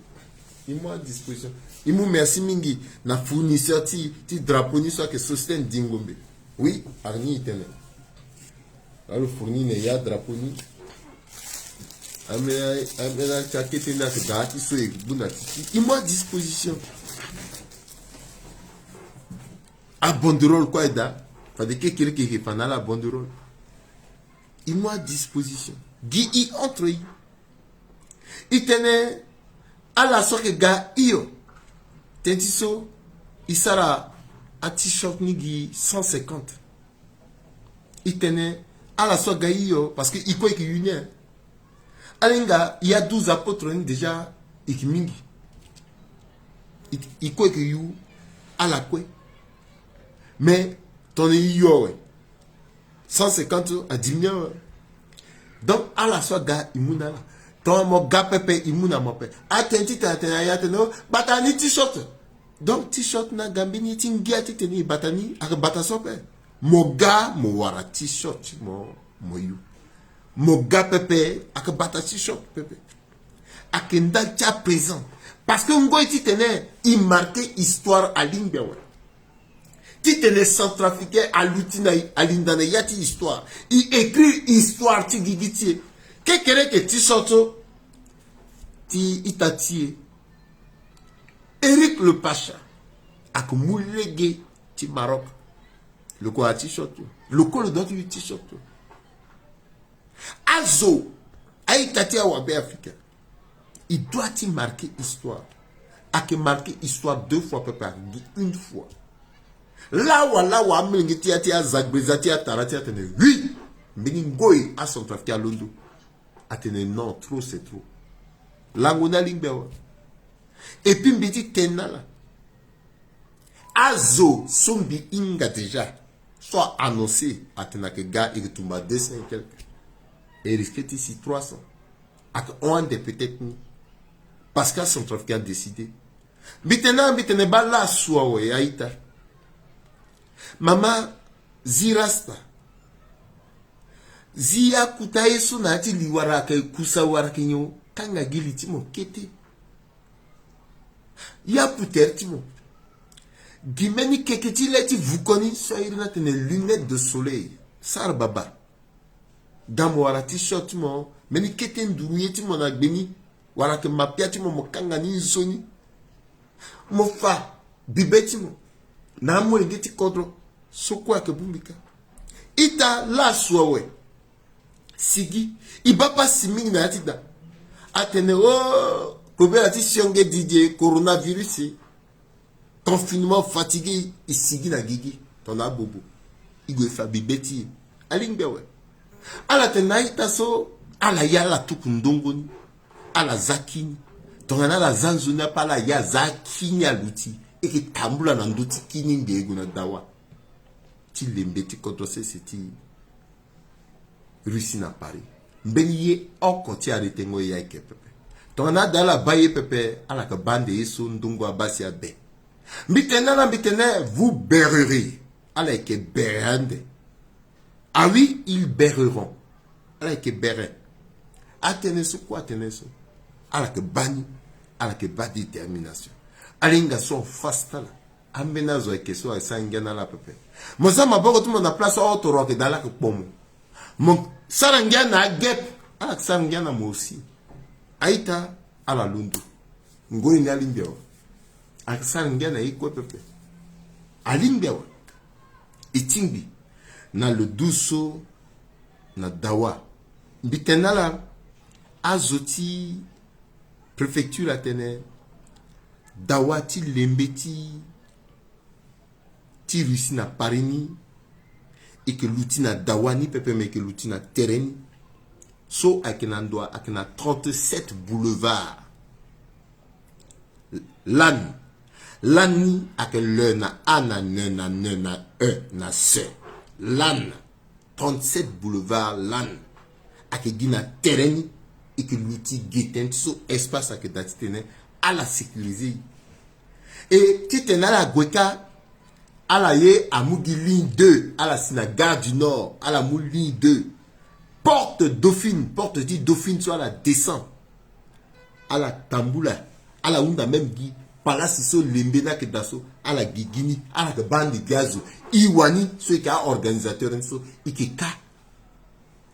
E mu adisposition. E mu merci mingi na fournisseur ti, ti drapeau ni so ayeke Sosten Dingombe. Oui, ayeke ni e tene. Alo fournir na e adrapeau ni. Ambeni, ambeni akete ni ayeke daa ti so e gbu na ti, e mu adisposition. Abanderole kue aye daa. Fade kekereke e yeke fa na ala abanderole. E mu adisposition. Gi e entre e. E tene ala so ayeke ga hio. Tënë ti so e sara a-t-shirt ni gi cent cinquante. E tene ala so aga hio, parce que e kue e yeke yu ni, hein. Ala hinga ya douze apôtres ni déjà, e yeke mingi. E, e kue e yeke yu ala kue. Mais tongana e yu awe, cent cinquante so adiminué awe. Donc ala so aga e mu na ala. Tongana mo ga pepe, e mu na mo ape. Atene ti tene atene, aye atene, oh, bata ni t-shirt. Donc t-shirt ni aga mbeni ye ti ngia titene e bata ni, ayeke bata so ape. Mo ga mo wara t-shirt ti mo, mo yu. Mo ga pepe, ayeke bata t-shirt pepe. Ayeke ndali ti aprésent. Parce que ngoi titene e marqué histoire alingbi awe. Titene Centrafricain aluti na, alinda na ya ti histoire. E écrire histoire ti gigi ti e. Kekereke t-shirt so ti ita ti e. Éric le Pacha ayeke mu lege ti Maroc. Lo kue a t-shirt. Lo kue lo doit ti yu t-shirt. Azo, a-ita ti awabe Afrika, e doit ti marquer histoire. Ayeke marquer histoire deux fois pepe, ayeke gi une fois. Lawa lawa amolenge ti ya ti azagbeza ti atara ti atene oui, mbeni ngoi aCentrafricain alondo. Atene non, trop c'est trop. Lango ni alingbi awe. Et puis mbi ti tene na ala. Azo so mbi hinga déjà, so a annoncé atene ayeke ga, e yeke tumba deux cents et quelques. E risqué ti si trois cents. Ayeke hon ande peut-être ni. Parce que aCentrafricain adécidé. Mbi tene na ala, mbi tene baa laso awe, a-ita. Mama, zi rasta. Zi akuta ye so na ya ti li wara ayeke kusa wara ayeke nyon, kanga gi li ti mo kete. Ya putere ti mo. Gi mbeni keke ti le ti vuko ni so a iri ni atene lunette de soleil. Sara baba. Ga mo wara ti short ti mo, mbeni kete nduru ye ti mo na gbe ni, wala yeke mapia ti mo, mo kanga ni nzoni. Mo fa bibe ti mo na amolenge ti kodro. So kue ayeke bongbi kâ. Ita laso awe. Sigi. E baa pasi mingi na ya ti da. Atene o, kobela ti sionge Didier, coronavirus, confinement, fatigué, e sigi na gigi tongana abobo. E gue fa bibe ti e. Alingbi awe. Ala tene na a-ita so, ala ye ala tuku ndongo ni. Ala za kini. Tongana ala za nzoni ape, ala ye aza kini aluti. E yeke tambula na ndö ti kini ngbia e gue na dawa ti lembe ti kodro sese ti Russie na Paris. Mbeni ye oko ti arrêté ngo e ye ayeke pepe. Tongana ada ala baa ye pepe, ala yeke baa ande ye so ndongo abaa si abe. Mbi tene na ala, mbi tene, vous berrerez. Ala yeke bere ande. Ah oui, ils berreront. Ala yeke bere. Atene so kue atene so. Ala yeke baa ni. Ala yeke baa détermination. Ala hinga so en face ti ala. Ambeni azo ayeke so asara ngia na ala pepe. Mo za maboko ti mo na place aotoro ayeke daa, ala yeke kpo mo. Mo sara ngia na agepe, ala yeke sara ngia na mo aussi. A-ita, ala londo. Ngoi ni alingbi awe. Ayeke sara ngia na ye kue pepe. Alingbi awe. E tingbi na le douze so na dawa. Mbi tene na ala, azo ti préfecture atene dawa ti lembe ti ti Russie na Paris ni, e yeke luti na dawa ni pepe, me e yeke luti na tere ni. So ayeke na ndo, ayeke na trente-sept boulevard. Lane. Lane ni ayeke le na a na ne na ne na e na se. Lane. Trente-sept boulevard Lane. Ayeke gi na tere ni. E yeke luti ge tënë ti so espace ayeke daa titene ala sécuriser e. E titene ala gue kâ, ala ye amu gi ligne deux, ala si na Gare du Nord, ala mu ligne deux. Porte Dauphine, porte ti Dauphine so ala descend. Ala tambula, ala hunda même gi palasi so lembe ni ayeke daa so, ala gigi ni, ala yeke baa ande gi azo. E wani so e yeke a-organisateur ni so, e yeke kâ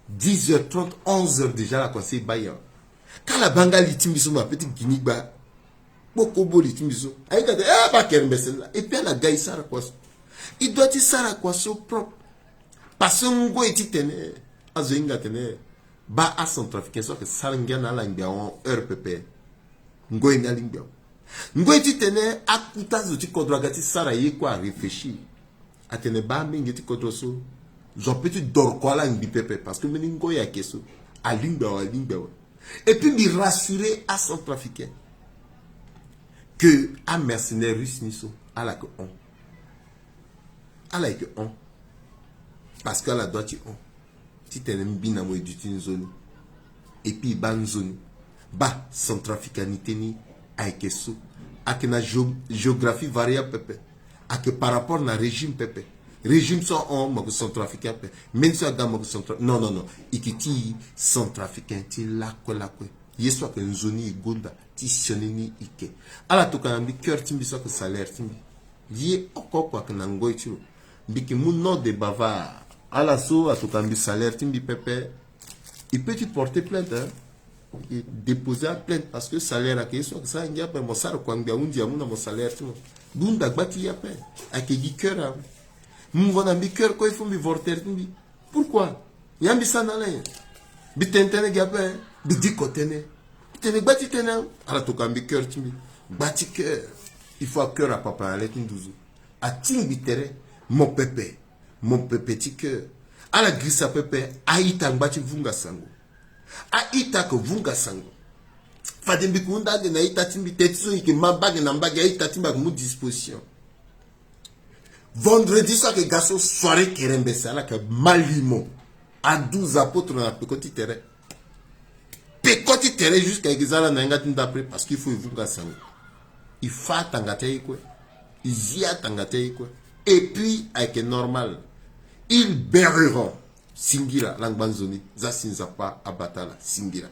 dix heures trente, onze heures déjà, ala conseil baa e awe. Kâ ala baa nga li ti mbi so, ma pe ti gi ni gba. Kpoko bo li ti mbi so. Aye ka tene, eh, baa kere mbese ni laa. Et puis ala ga e sara kua so. E doit ti sara kua so propre. Parce que ngoi titene azo hinga atene baa acentrafricain so ayeke sara ngia na ala ngbia ahon heure pepe. Ngoi ni alingbi awe. Ngoi titene akuta azo ti kodro aga ti sara ye kue aréfléchir. Atene baa amolenge ti kodro so, zo ape ti doroko ala ngbi pepe, parce que mbeni ngoi ayeke so. Alingbi awe, alingbi awe. Et puis mbi rassurer acentrafricain que amercenaire russe ni so, ala yeke hon. Ala yeke hon. Parce que ala doit ti hon. Titene mbi na mo e duti nzoni. Et puis e baa nzoni. Baa centrafricanité ni ayeke so. Ayeke na géo-, géographie variable pepe. Ayeke par rapport na régime pepe. Régime so ahon mo yeke centrafricain ape. Mbeni so aga mo yeke centra-, non, non, non. E yeke ti centrafricain ti lakue lakue. Ye so ayeke nzoni e gonda, ti sioni ni e ke. Ala tokua na mbi cœur ti mbi so ayeke salaire ti mbi. Ye oko oko ayeke na ngoi ti lo. Mbi yeke mu nom de bavard. Ala so atokua na mbi salaire ti mbi pepe. E peut ti porter plainte, hein. E déposer aplainte parce que salaire ayeke ye so ayeke sara ngia ape, mo sara kua ngbia ahunzi amu na mo salaire ti mo. Mbi hunda gba ti ye ape. Ayeke gi cœur awe. Mungo na mbi cœur kue, il faut mbi vo terre ti mbi. Pourquoi? Ya mbi sara na ala nyen? Mbi tene tënë gi ape, mbi diko tënë. Mbi tene gba ti tënë. Ala tokua mbi cœur ti mbi. Gba ti cœur. Il faut acœur apapa na le ti nduzu. Atingbi tere. Mo pepe. Mo pepe ti cœur. Ala girisa pepe. A-ita ngba ti vunga sango. A-ita ayeke vunga sango. Fade mbi yeke hunda ande na a-ita ti mbi, teti so e yeke ma mbage na mbage, a-ita ti mbi ayeke mu disposition. Vendredi so ayeke ga so, soirée kerembese, ala yeke ma limo. A douze apôtres na peko ti tere. Peko ti tere jusqu'à e yeke za ala na yanga ti ndapre, parce qu'il faut e vunga sango. E fâ atanga ti aye kue. E zi atanga ti aye kue. Et puis ayeke normal. Ils berreront. Singila, ala ngba nzoni. Za si Nzapa abata ala. Singila.